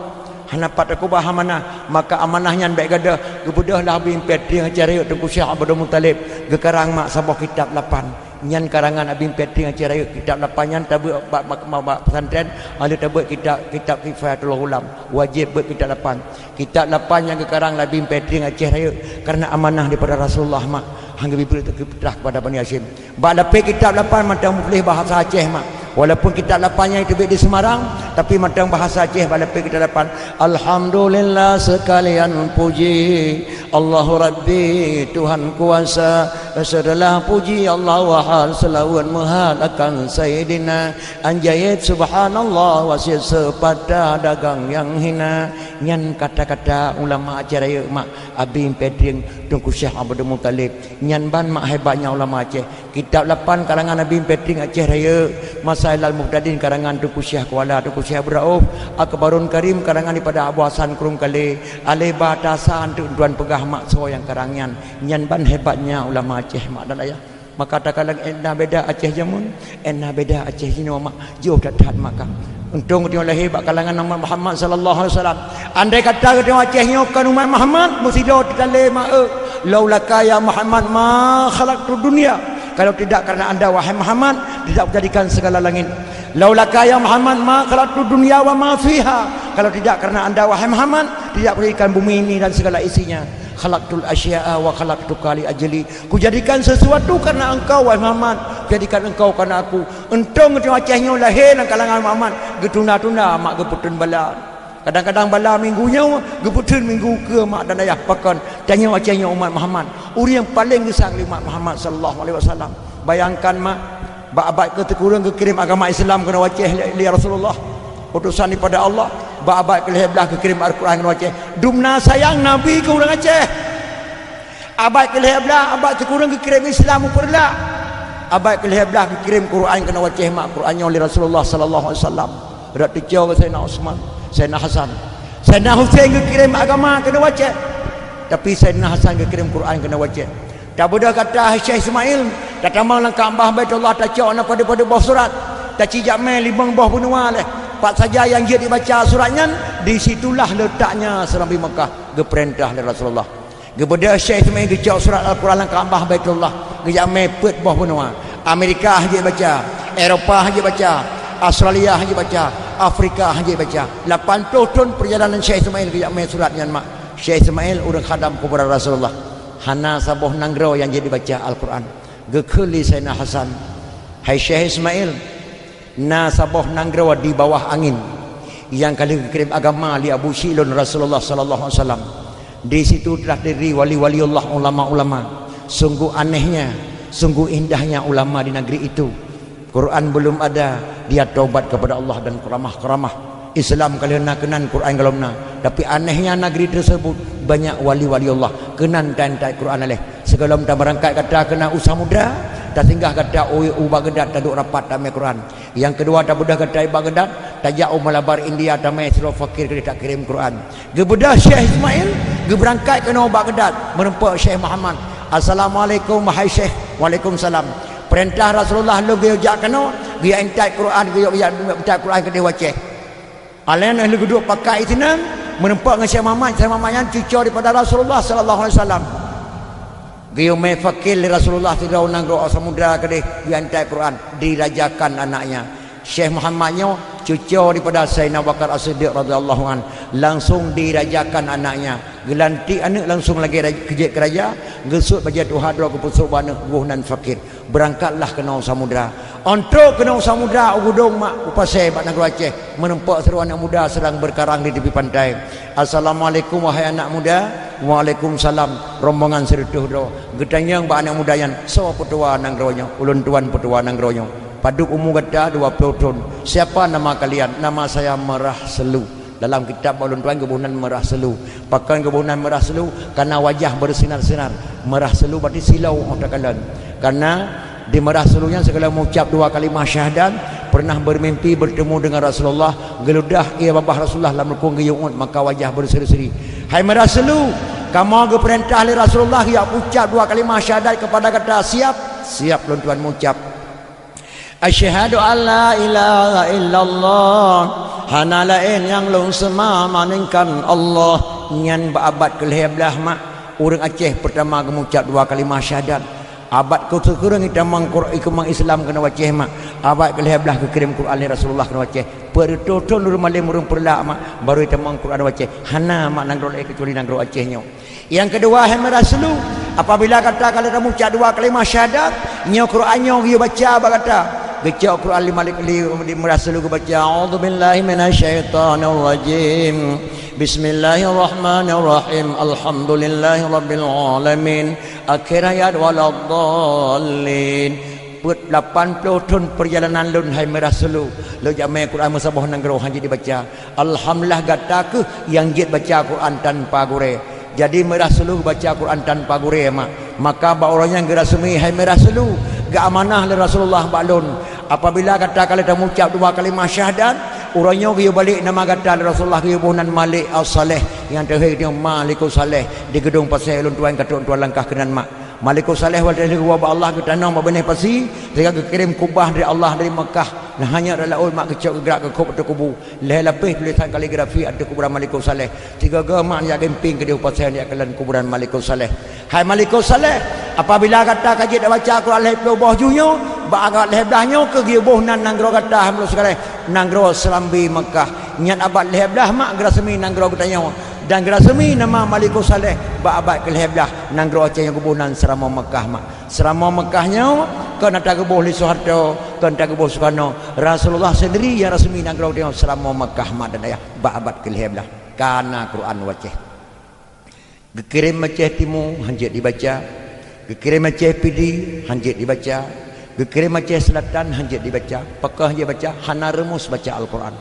Hana pat takeubah amanah, maka amanah nyan bék gadôh." Geubeudôh lah Abi Impé Trieng Aceh Rayeuk Teungku Syekh Abdul Muthalib geukarang mak saboh kitab lapan. Nyan karangan Abi Impé Trieng Aceh Rayeuk, kitab lapan nyan tabeuet bak, bak, bak, bak pesantren, lalu tabeuet kitab, kitab Kifayatul Ghulam. Wajéb beuet kitab lapan. Kitab lapan nyang geukarang lé Abi Impé Trieng Aceh Rayeuk, kareuna amanah daripada Rasulullah mak, han geubri zakeuet peutah keupada Bani Hasyim. Bak lapéh kitab lapan mantong meutuléh bahasa Aceh mak. Walaupun kitab lapan nyan teubiet di Semarang, tapi mantong bahasa Aceh bak lapéh kitab lapan. Alhamdulillah seukalian puji, Allahu Rabbi Tuhan kuasa. Seuteulah puji Allah wahad, seulaweuet meuhad akan Saidina. Anjayet subhanallah, wasiet seupatah dagang nyang hina. Nyan kata-kata ulama Aceh Rayeuk mak, Abi Impé Trieng Teungku Syekh Abdul Muthalib. Nyan ban mak hebatnya ulama Aceh. Kitab lapan karangan Abi Impé Trieng Aceh Rayeuk, Masailal Muhtadin karangan Teungku Syekh Kuala, Teungku Syekh Abdul Rauf, Akbarun Karim karangan daripada Abu Hasan Krueng Kalé, Aleba Tasa Anteuk Tuan peugah mak soe nyang karang nyan. Nyan ban hebatnya ulama Aceh mak dan ayah. Maka takalon ék na beda Aceh jameun, ék na beda Aceh jinoe mak. Jiôh that-that maka. Untông geutanyoe lahé bak kalangan umat Muhammad sallallahu alaihi wasallam. Andai kata geutanyoe Aceh nyoe kon umat Muhammad, meusidroe teutalé ma-e. Laulaka ya Muhammad ma khalaqtud dunya. Kalau tidak karena anda wahai Muhammad, tidak kujadikan segala langit. Laulaka ya Muhammad ma khalaqtud dunya wa ma fiha. Kalau tidak karena anda wahai Muhammad, tidak kujadikan bumi ini dan segala isinya. Khalaqtul asya'a wa khalaqtuka li ajli. Kujadikan sesuatu karena engkau, wahai Muhammad. Kujadikan engkau karena aku. Untông geutanyoe Aceh nyoe lahé lam kalangan Muhammad, geutunda-tunda mak geupeutheun bala. Kadang-kadang bala minggu nyoe geupeutheun minggu keue mak dan ayah. Pakon? Tanyoe Aceh nyoe umat Muhammad. Ureueng paleng geusang lé umat Muhammad sallallahu alaihi wasallam. Bayangkan mak, bak abad keu teukureueng geukirém agama Islam keunoe Aceh lé, lé Rasulullah. Utosan daripada Allah, bak abad keu lhèe blaih geukirém Al-Quran keunoe Aceh. Dumna sayang Nabi keu ureueng Aceh. Abad keu lhèe blaih, abad sikureueng geukirém Islam u Peureulak. Abad keu lhèe blaih geukirém Quran keunoe Aceh mak, Quran nyoe lé Rasulullah sallallahu alaihi wasallam. Rot teucok Saidina Utsman, Saidina Hasan. Saidina Husein geukirém agama keunoe Aceh. Tapi Saidina Hasan geukirém Quran keunoe Aceh. Tabeudôh gata hai Syekh Ismail, tatamong lam Ka'bah Baitullah tacok na padub-padub boh surat. Taci jak mé limong boh benua lé. Pat saja nyang jeuet dibaca surat nyan, di situlah leutaknya seurang Nabi Mekah geupeurintah lé Rasulullah. Geubeudôh Syekh Ismail geucok surat Al-Quran lam Ka'bah Baitullah, geujak mé peuet boh benua. Amerika han jeuet baca, Eropa han jeuet baca, Australia han jeuet baca, Afrika han jeuet baca. Lapan ploh thon peurjalanan Syekh Ismail geujak mé surat nyan mak. Syekh Ismail ureueng khadam kuburan Rasulullah. Hana saboh nanggroe nyang jeuet dibaca Al-Quran. Geukheun lé Saidina Hasan, "Hai Syekh Ismail, na saboh nanggroe di bawah angin nyang ka lheueh geukirém agama lé Abu Syik lôn Rasulullah sallallahu alaihi wasallam. Di situ telah terdiri wali-waliullah, ulama-ulama. Sungguh anehnya, sungguh indahnya ulama di negeri itu. Quran belum ada, dia taubat kepada Allah dan karamah-karamah. Islam ka lheueh na keunan, Quran golom na. Tapi anehnya negeri tersebut banyak wali-waliullah. Keunan tan-tan Quran aleh. Sigohlom tameurangkat gata keunan u Samudra, tasinggah gata u, u Baghdad, taduek rapat tamé Quran. Nyang keudua tabeudôh gata i Baghdad, tajak u Malabar India tamé sidroe fakir keudéh takirém Quran." Geubeudôh Syekh Ismail, Geubeurangkat keunoe bak Baghdad, meureumpok Syekh Muhammad. "Assalamualaikum, wahai Syekh." "Waalaikumsalam." "Peurintah Rasulullah lôn geuyue jak keunoe, geuyue intat Quran, geuyue jak intat Quran keudeh u Aceh." Alèh nyan lheueh geuduek pakat i sinan, meureumpok ngon Syekh Muhammad, Syekh Muhammad nyan cuco daripada Rasulullah sallallahu alaihi wasallam. Geuyue mé fakir lé Rasulullah sidroe nanggroe samudra keudeh, geuyue intat Quran, dirajakan anaknya. Syekh Muhammad nyoe cuco daripada Saidina Abu Bakar As-Siddiq radhiyallahu anh, langsung dirajakan anaknya. Geulantik aneuk langsung lagèe raj-, keu jeuet keu raja, geusut bajèe tuha droe geupeusôk bak aneuk, geuboh nan fakir. Beurangkatlah keunoe samudra. Ôntrok keunoe samudra u Geudong mak, u Pasè bak nanggroe Aceh, meureumpok sidroe aneuk muda sedang berkarang di tepi pantai. "Assalamualaikum, wahai anak muda." "Waalaikumsalam." Rombongan sireutôh droe. Geutanyong bak aneuk muda nyan, "Soe peutua nanggroe nyoe?" "Ulôn tuan peutua nanggroe nyoe." "Padub umu gata?" "Dua ploh thon." "Siapa nama kalian?" "Nama saya Meurah Selu." Dalam kitab bak ulôn tuan geuboh nan Meurah Selu. Pakon geuboh nan Meurah Selu? Karena wajah bersinar-sinar. Meurah Selu berarti silau óh takalon. Karena di Meurah Selu nyan segala mengucap dua kalimah syahadat, pernah bermimpi bertemu dengan Rasulullah, geuludah ie babah Rasulullah lam lukon geuyue uet, maka wajah berseri-seri. "Hai Meurah Selu, kamoe geupeurintah lé Rasulullah jak peuucap dua kalimah syahadat kepada gata. Siap?" "Siap lôn tuan meuucap." "Asyhadu an la ilaha illallah, hana laén nyang lôn seumah malaingkan Allah." Nyan bak abad keulhèe blaih mak, ureueng Aceh peurtama geumeucap dua kalimah syahadat. Abad keu-, sikureueng itamong Qur-, itamong Islam keunoe Aceh mak, abad keulhèe blaih geukirém Quran lé Rasulullah keunoe Aceh. Peureutôh thon ureueng malém ureueng Peureulak mak, barô itamong Quran Aceh. Hana mak nanggroe laén keucuali nanggroe Aceh nyoe. Nyang keudua, hai Meurah Selu, apabila gata ka lheueh tameucap dua kalimah syahadat, nyoe Quran nyoe geuyue baca bak gata. Geucok Quran lé Malik, lé, lé Meurah Selu geubaca, "A'udzubillahi minasyaitonirrajim. Bismillahirrahmanirrahim. Alhamdulillahirabbil alamin." Akhé ayat, "Waladdallin." Peuet lapan ploh thon peurjalanan lôn, hai Meurah Selu, lôn jak mé Quran meusaboh nanggroe hana jeuet jibaca. Alhamdulillah gata kheueh nyang jeuet baca Quran tanpa gurée. Jadi Meurah Selu baca Quran tanpa gurée mak. Maka bak uroe nyan geurasmi hai Meurah Selu, geuamanah lé Rasulullah bak lôn. Apabila gata ka lheueh tameucap dua kalimah syahadat, uroe nyoe geuyue balek nama gata lé Rasulullah, geuyue boh nan Malik As-Saleh, nyang teuhé geuyue Malikus Saleh, di Geudong Pasè ulôn tuan ka trok tuan langkah keunan mak. Malikus Saleh watée lheueh geuwoe bak Allah geutanong bak binéh pasi, sehingga geukirém kubah dari Allah dari Meukah. Nah, hanya rot laôt mak geucok geugrak geukhôb ateueh kubu. Lhée lapéh tulésan kaligrafi ateueh kuburan Malikus Saleh. Tiga-tiga mak jak geumpéng keudeh u Pasè jak kalon kuburan Malikus Saleh. Hai Malikus Saleh, apabila gata ka jeuet baca Quran lhée ploh boh ju nyoe, bak abad lhée blaih nyoe keuh geuyue boh nan nanggroe gata, hai Malikus Saleh, nanggroe Seurambé Meukah. Nyan abad lhée blaih mak geurasmi nanggroe geutanyoe. Dan geurasmi nama Malikus Saleh bak abad keulhée blaih, nanggroe Aceh nyang geuboh nan Seuramoe Meukah mak. Seuramoe Meukah nyoe kon ata geuboh lé Soeharto, kon ata geuboh Sukarno. Rasulullah sendiri nyang rasmi nanggroe geutanyoe Seuramoe Meukah mak dan ayah bak abad keulhée blaih. Ka na Quran u Aceh. Geukirém Aceh Timu, hana jeuet dibaca. Geukirém Aceh Pidie, hana jeuet dibaca. Geukirém Aceh Selatan, hana jeuet dibaca. Pakon hana jeuet baca? Hana reumus baca Al-Quran.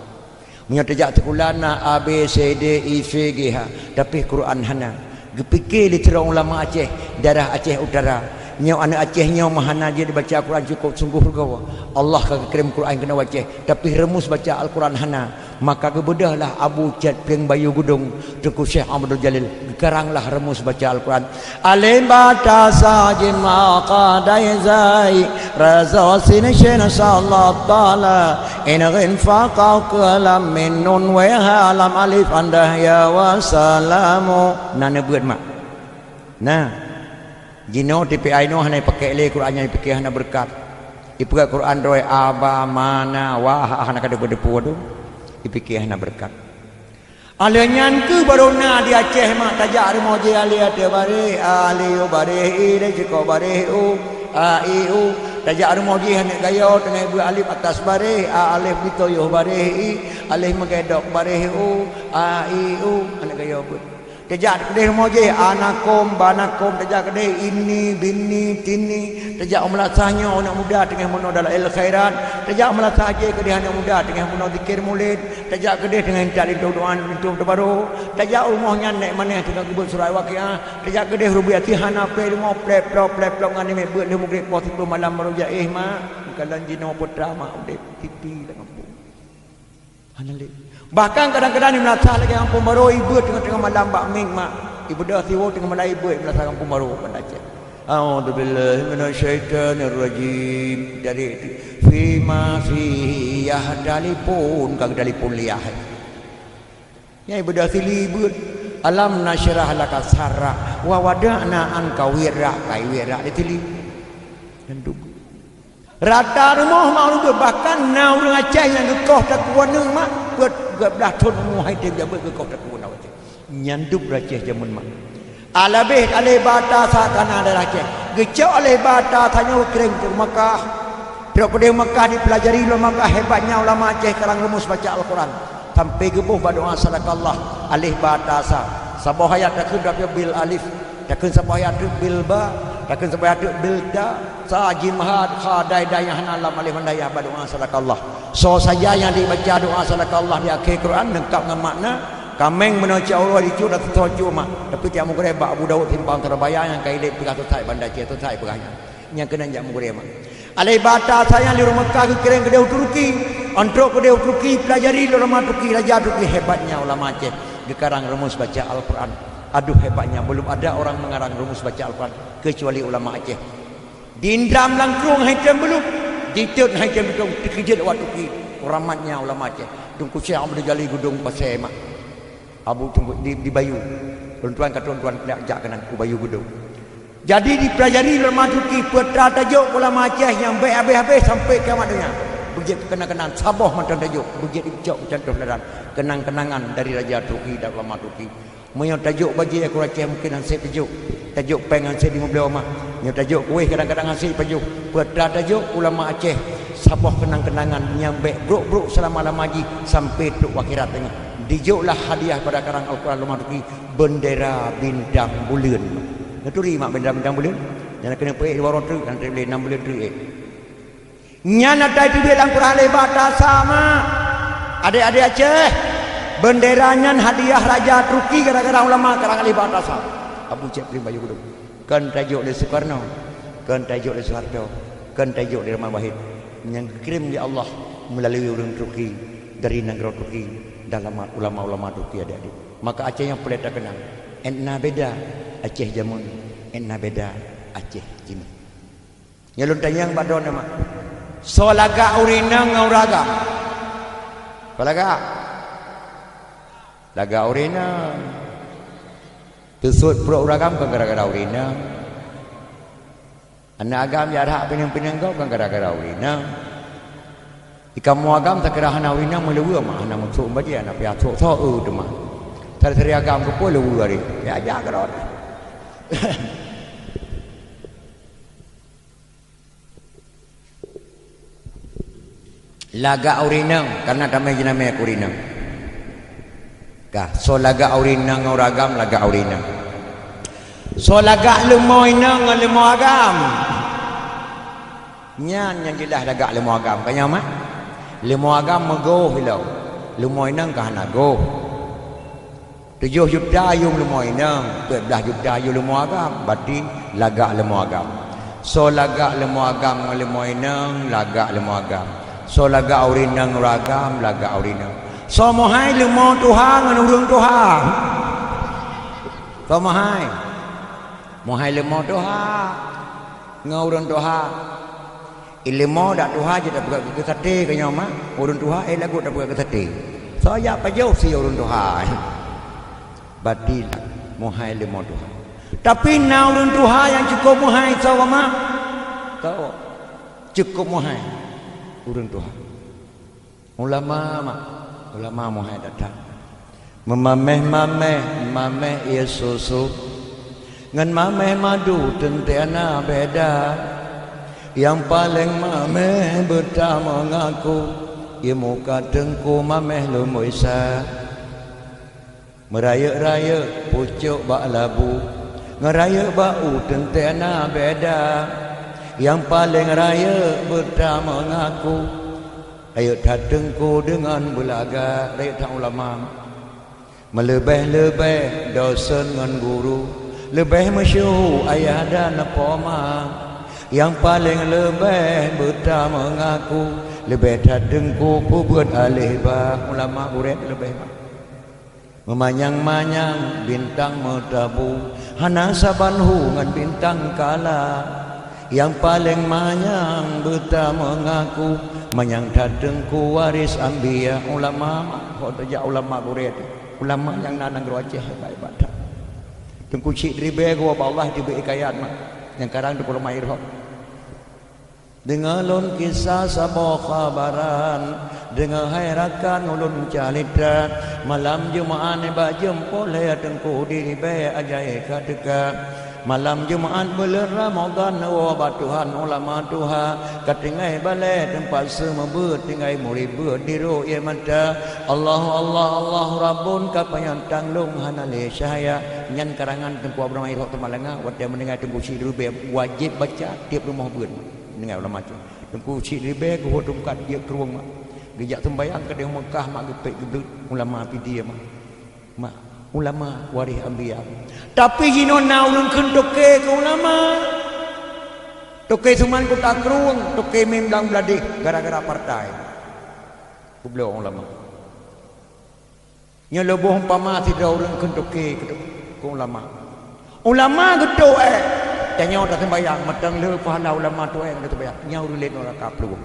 Meunyoe tajak sikula na A, B, C, D, E, F, G, H, tapi Quran hana. Geupike lé sidroe ulama Aceh, daerah Aceh Utara. Nyoe aneuk Aceh nyoe meuhana jeuet dibaca Quran cukôp sunggoh rugoe. Allah ka geukirém Quran keunoe Aceh, tapi reumus baca Al-Quran hana. Maka geubeudôhlah Abu Chat Plieng Bayu Geudong, Teungku Syekh Abdul Jalil, geukaranglah reumus baca Al-Quran. Alif ba ta sa jim ha kha dai zai, ra za sin shin sad dad ta la, ain ghin fa qaf kaf lam mim nun wau ha lam alif hamzah ya wa salamu. Na neubeuet mak. Na. Jinoe T P I nyoe hana ipakék lé Quran nyan, ipike hana beureukat. Ipeugah Quran droe a, ba, ma, na, wa, ha, hana ka deupeu-deupeu tu. Ipike hana beureukat. Alheuh nyan keuh barô na di Aceh mak, tajak rumoh jih alif ateueh baréh, a, alif u baréh, i, di sikok baréh, u, a, i, u. Tajak rumoh jih aneuk gayo teungoh beuet alif atas baréh, a, alif di toyoh baréh, i, alif meugedok baréh, u, a, i, u. Aneuk gayo beuet. Tajak keudeh rumoh jih, anakum, banakum, tajak keudeh ini, bini, tini, tajak u meulasah nyoe aneuk muda teungoh meunoe Dalail Khairat, tajak u meulasah jih keudeh aneuk muda teungoh meunoe zikir mulid, tajak keudeh teungoh intat linto doa, linto teubarô, tajak u rumoh nyan nék manèh teungoh geubeuet surat Waqiah, tajak keudeh rubia sihana plek rumoh plek plok plek plok ngon nibak beuet lheuh mugreb poh siplôh malam barô jiéh mak, meukalon jinoe putra mak udeb tipi lam gampông. Hana lé. Bahkan kadang-kadang di meulasah lagèe gampông barô ibeuet teungoh-teungoh malam bak mieng mak. Ibeudôh siwoe teungoh meulai beuet beulasang gampông barô Banda Aceh. A'udzubillahi minasyaitonirrajim. Dari fi ma fihi yahtalifun, ka geutalipon liah. Nyang ibeudôh sili beuet, alam nasyrah laka sadrak, wa wada'na anka wizrak, ka iwizrak di sili. Nyan tu. Rata rumoh mak ureuëng beuet, bahkan na ureuëng Aceh nyang geukoh takue aneuk mak, peuet dua blah thon umu hai tem jak beuet geukoh takue aneuk Aceh. Nyan dub Aceh jameun mak. Alabeh aleh bata sa kana daerah Aceh. Geucok aleh bata sa nyoe kireng teuk Makkah. Trok keudeh Makkah dipeulajari ulama Makkah, hebatnya ulama Aceh karang rumus baca Al-Quran. Sampai geuboh bak doa sadaqallah, aleh bata sa. Saboh ayat takheun bil alif. Takheun saboh ayat teuk bil ba, takheun saboh ayat teuk bil ta, sa jim ha kha dai dai nyang hana lam alif mandai ya ba doa sadaqallah. Soe saja nyang dibaca doa sadaqallah di akhé Quran leungkab ngon makna, kaméng meunoe cit uroe dicut ateueh soe cit mak, tapi tieb meugurée bak Abu Daud simpang Surabaya nyang ka ilét peugah sisat Banda Aceh sisat peugah nyan. Nyang keunan jak meugurée mak. Alai bata sayang di rumoh ka geukirém keudeh u Turki. Entrok keudeh u Turki, pelajari lé ulama Turki, raja Turki, hebatnya ulama Aceh geukarang rumus baca Al-Quran. Aduh, hebatnya, belum ada orang mengarang rumus baca Al-Quran kecuali ulama Aceh. Diindam lam krueng hai tem beuluk, ditot hai tem beutông, teukeujot awak Turki. Kuramatnya ulama Aceh. Teungku Syekh Abdul Jalil Geudong Pasé Mak. Abu Teungku di, di Bayu. Lôn tuan ka lôn tuan jak keunan u Bayu Geudong. Jadi dipelajari lé ulama Turki, peue atra tajok ulama Aceh nyang bék habéh-habéh sampai kiamat donya. Beujeuet keu keunan-keunan, saboh mantong tajok, beujeuet dicok keu contoh teladan, kenang-kenangan dari raja Turki dan ulama Turki. Meunyoe tajok bajée keu ureueng Aceh mungkin han sép tajok, tajok péng han sép limong blaih mah. Nyoe tajok kueh kadang-kadang han sép pajoh. Peue atra tajok ulama Aceh, saboh kenang-kenangan nyang bék brok-brok seulama-lama jih sampai trok u akhirat teungoh. Dijoklah hadiah pada karang Al-Quran ulama Turki, bendera bintang buleuen. Neuturi mak bendera bintang buleuen? Nyang keuneuk peuék dua uroe treuk, nyang treuk lé nam buleuen treuk ék. Nyan atra teubiet lam Quran lé bata sa mak. Adék-adék Aceh, bendera nyan hadiah raja Turki gara-gara ulama karang lé bata sa. Abu Cek Prim Bayu Gudong. Kon tajok lé Soekarno, kon tajok lé Soeharto, kon tajok lé Rahman Wahid. Nyang geukirém lé Allah meulalu ureueng Turki dari nanggroe Turki dan ulama-ulama Turki adék-adék. Maka Aceh nyang peureulée takeunang, étna beda Aceh jameun, étna beda Aceh jinoe. Nyoe lôn tanyong bak droeneuh mak, soe lagak ureueng inong ngon ureueng agam? Soe lagak? Lagak ureueng inong. Teusot pruet ureueng agam kon gara-gara ureueng inong. Aneuk agam jak that pineung-pineung gob kon gara-gara ureueng inong. Di kamoe agam takira hana ureueng inong meuleuweue mak, hana meutrok bajée, hana piatrok soe teuma. Sari-sari agam keupeue leuweue aré? Ya jak keudroe. Lagak ureueng inong, karena tamé jinamé keu ureueng inong. Ka, soe lagak ureueng inong ngon ureueng agam, lagak ureueng inong. Soe lagak leumo inong ngon leumo agam. Nyan nyang jeulaih lagak leumo agam, ka nyoe mak? Leumo agam meugoh ilong, leumo inong ka hana goh. Tujoh juta yuem leumo inong, peuet blaih juta yuem leumo agam, berarti lagak leumo agam. Soe lagak leumo agam ngon leumo inong, lagak leumo agam. Soe lagak ureueng inong ngon ureueng agam, lagak ureueng inong. Soe meuhai leumo tuha ngon ureueng tuha? Soe meuhai? Meuhai leumo tuha ngon ureueng tuha. Ileumo dak tuha jeuet tapeugah keu saté keu nyoe mak, ureueng tuha éh lagot tapeugah keu saté. Soe jak pajoh sie ureueng tuha. Batil, meuhai leumo tuha. Tapi na ureueng tuha nyang cukôp meuhai soe mak? Soe? Cukôp meuhai ureueng tuha. Ulama mak, ulama meuhai that-that. Meumameh-mameh, mameh ie susu, ngon mameh madu teuntée na beda. Nyang paleng mameh beuta meungaku, ie muka teungku mameh lumboi sa. Meurayeuk-rayeuk pucok bak labu, ngon rayeuk bak u teuntée na beda. Nyang paleng rayeuk beuta meungaku, rayeuk that teungku deungon beulaga, rayeuk that ulama. Meuleubeh-leubeh dosen ngon guru, leubeh meusyeuhu ayah dan poma. Nyang paleng leubeh beuta meungaku, leubeh that teungku peubuet aleh ba ulama gurée leubeh ba. Meumanyang-manyang bintang meutabu, hana saban hu ngon bintang kala. Nyang paleng manyang beuta meungaku, manyang that teungku waréh anbiya. Ulama, ho tajak ulama gurée teuh. Ulama nyang na nanggroe Aceh hebat-hebat that. Teungku Chik Ribée geuwoe bak Allah dibri hikayat mak. Nyang karang Teungku Rhoma Irhom. Deungoe lôn kisah saboh khabaran, deungoe hai rakan ulôn calitra. Malam Jumat nibak jeuem poh lhée Teungku Ribée ajai ka teuka. Malam Jumat buleuen Ramadhan woe bak Tuhan ulama tuha, ka tinggai balée teumpat seumeubeuet, tinggai murit beuet di rot ié mata. Allahu Allah, Allahu Rabbun, ka panyang tanglong hana lé cahya. Nyan karangan Teungku Abraham Irhok Teumalanga watée meuninggai Teungku Chik Ribée wajéb baca tieb rumoh beuet. Deungon ulama tu. Teungku Chik Ribée geuhot tungkat jeuet krueng mak. Geujak seumbayang keudeh Meukah mak geupék geubeuet ulama Pidie mak. Mak, ulama waréh anbiya. Tapi jinoe na ulôn kheun toke keu ulama. Toke Suman Kuta Krueng, toke Mim Blang Bladeh gara-gara partai. Geubloe ulama. Nyoe lôn boh umpama sidroe ureuëng kheun toke keu ulama. Ulama geutok ék. Tanyoe taseumbayang, mantong le pahala ulama tok ék ngon taseumbayang. Nyan ureuëng lé nuraka plueng.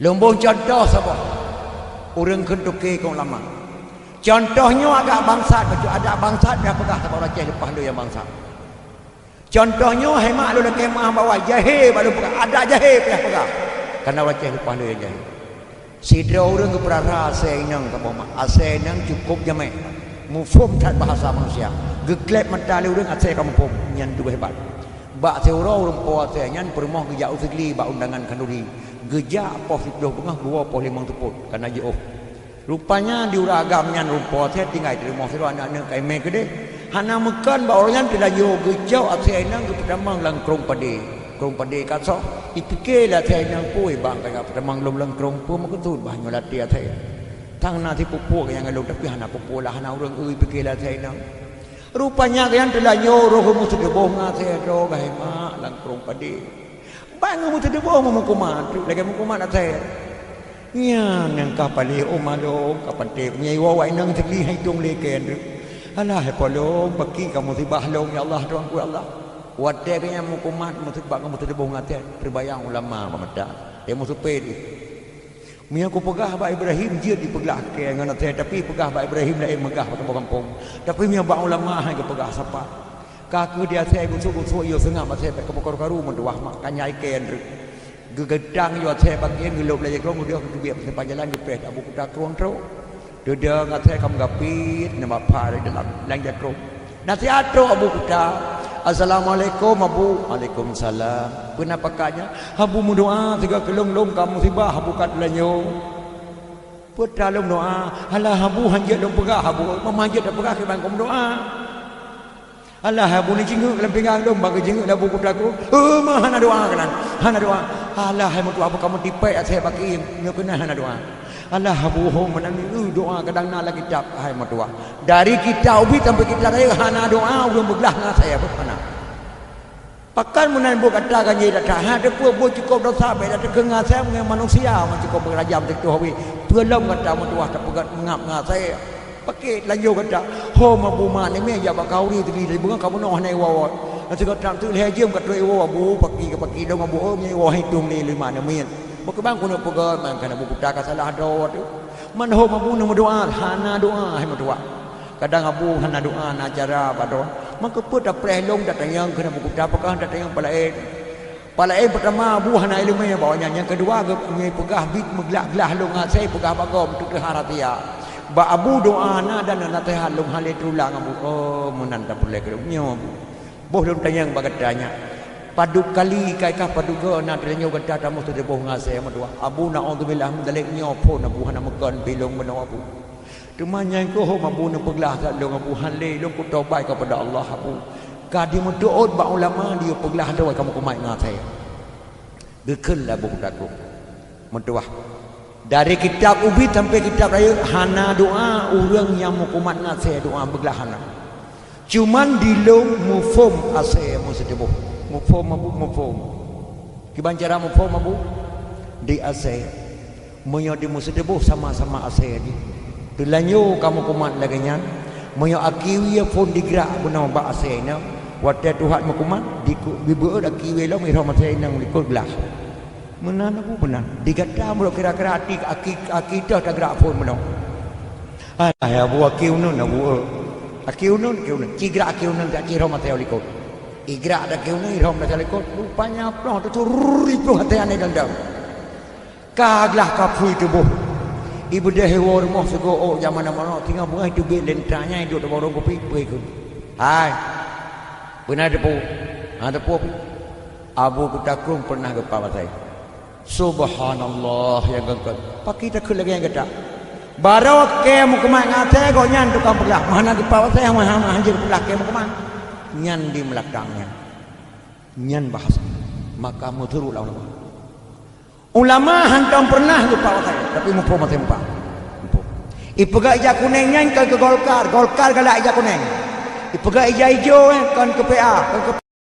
Lôn boh cuntoh saboh ureuëng kheun toke keu ulama. Cuntoh nyoe agak bangsat, bacut adat bangsat, payah peugah saboh Aceh leupah lé nyang bangsat. Cuntoh nyoe, hai mak lôn lakée meuah bahwa jahé bak lôn peugah, adat jahé payah peugah. Kareuna ureuëng Aceh leupah lé nyang jahé. Sidroe ureuëng geupeurara asée inong saboh mak. Asée inong cukôp jamék. Muphom that bahasa manusia. Geukleb mata lé ureuëng asée ka muphom. Nyan deuh hebat. Bak siuroe ureuëng po asée nyan peurumoh geujak u Sigli bak undangan khanduri. Geujak poh siplôh beungoh geuwoe poh limong seupôt. Kareuna jiôh. Rupanya di ureuëng agam nyan rumpok asée tinggai di rumoh sidroe aneuëk-aneuëk ka imé keudeh. Hana meukon bak ureuëng nyan teulanjô geucok asée inong geupeutamong lam krueng padé. Krueng padé ka soh, ipike lé asée inong peue bang ka peutamong lom lam krueng peue meukeusut bah nyoe latée asée. Tang na sipupuek nyang lom tapi hana pupuek lah hana ureuëng eu ipike lé asée inong. Rupanya gobnyan teulanjô roh meuseudeuboh ngon asée droe geuh hai mak lam krueng padé. Ban ngon meuteudeuboh meumeukumat, lagée meukumat asée. Nyan nyang ka paléh ôm along ka patéh, meunyoe iwoe awak inong teubli hai tông lé keu andeuek. Alah hai po lôn, baki ka musibah lôn ya Allah Tuhanku ya Allah. Watée geuhnyan meukumat musibah ngon meuteudeuboh ngon asée, teubayang ulama bak mata. Teuh meuseupée deh. Meunyoe kupeugah bak Ibrahim jeuet jipeuglah kée ngon asée, tapi peugah bak Ibrahim laén meugah bak saboh gampông. Tapi meunyoe bak ulama hai geupeugah sapat. Ka kheueh di asée gusok-gusok yôh seungab asée bék karu-karu meutuwah mak ka nyai kée andeuek. Geugeutang yôh asée bagian geulôb lé jakrong geudeh geuteubiet bak simpang jalan geupéh Abu Kuta Krueng trok. Teudong asée ka meugapiet nibak pha di dalam lam jakrong. Nasihat trok Abu Kuta. Assalamualaikum Abu. Waalaikumsalam. Peue na pakat nyan? Abu meudoa sigoe keu lôn lôn ka musibah Abu ka teulanjô. Peue ta lôn doa? Alah Abu hanjeuet lôn peugah Abu. Meunyo hanjeuet tapeugah kiban keu meudoa. Alah Abu ni jingeuk lam pinggang lôn bagi jingeuk lam Abu Kuta Krueng. Eh mah hana doa keunan. Hana doa. Alah hai meutuwah Abu ka meutipék asée baki nyoe keunan hana doa. Alah Abu ho meunan ni eh doa kadang na lam kitab hai meutuwah. Dari kitab ubit sampai kitab raya hana doa ureuëng beuglah ngon asée Abu hana. Pakon meunan buet gata ganjé that-that, hana teupeue buet cukôp desya bék that teukeung asée meungon manusia, meungon cukôp beurajam teutoh wéh. Peue lom gata meutuwah tapeugét meungab ngon asée. Pakét lanjô gata, ho meubu mak neumé jak bak khanduri teubli dari beungoh ka bunoe hana iwoe-woe. Nyan sigoe tam teuk lhée jeuem ka trok iwoe, bu paki ka paki dong abu, oh, nyan iwoe hai tông lé lima neumit. Meukeubang keuneuk peugét, mangkana Abu Kuta ka salah droe teuh. Man ho meubu neumeudoa, hana doa hai meutuwah. Kadang Abu hana doa na cara bak droe. Maka peue tapreh lôn tatanyong keuneuk Abu Kuta, pakon tatanyong palaén. Palaén peurtama Abu hana iéleumé bak awaknyan, nyang keudua geupeugah bit meuglah-glah lôn asée peugah bak gob teuka rahasia. Bak Abu doa na dan naseuhat lôn hana lé teulang Abu. Oh meunan tapeureulée keu lôn nyoe Abu. Boh lôn tanyong bak gata nyan. Padub kali kai kah padub goe na teulanjô gata tamong teudeubôh ngon asée meutuwah. Abu na'udzubillah meudalek nyoe phon Abu hana meukon bilong meunoe Abu. Teuma nyang keuhom Abu neupeuglah that lôn Abu hán lé lôn kutobat keupada Allah Abu. Ka dimeuteuôt bak ulama diyue peuglah droe kamoe keumat ngon asée. Geukheun lé Abu Kuta Krueng. Meutuwah. Dari kitab ubit sampai kitab rayeuk hana doa ureuëng nyang meukumat ngon asée doa beuglah hana. Cuman di lôn muphom asée meuseuteuboh. Muphom Abu muphom. Kiban cara muphom Abu? Di asée. Meunyoe di meuseuteuboh sama-sama asée jih. Teulanjô kamoe kumat lagée nyan, meunyoe aki wie phon digrak bunoe bak asée inong, watée tuhat meukumat, diku-, dibeuet aki wie lom irhom asée inong likot glah. Meunan Abu, meunan. Di gata meunyoe kira-kira aki, aki, aki toh tagrak phon bunoe. Hai, hai, Abu, aki uneun, Abu, eh. Aki uneun, aki uneun. Ci grak aki uneun, ci rhom asée likot. Igrak dak aki uneun, irhom asée likot. Rupanya ploh tu, tu, rrrr, iploh asée aneuk dandam. Ka glah ka phui tuboh. Ibeudeh iwoe rumoh sigoe ôk jameun na meunoe, singoh beungoh iteubiet lé ntra nyan iduek di warong kupi, peue ikheun. Hai. Beuna teupeu. Ha, teupeu. Abu Kuta Krueng pernah geupat asée. Subhanallah, nyang geukheun. Pakri takheun lagée nyan gata. Barô kée meukumat ngon asée gobnyan tukang peugah. Meuhana geupat asée, meuhana hanjeuet peugah kée meukumat. Nyan di meulakang nyan. Nyan bahasa. Maka meuturut lawan Allah. Ulama hantom pernah geupat asée, tapi muphom asée mupat. Muphom. Ipeugah ija kunéng nyan kon keu Golkar, Golkar galak ija kunéng. Ipeugah ija ijo, eh, kon keu P A, kon keu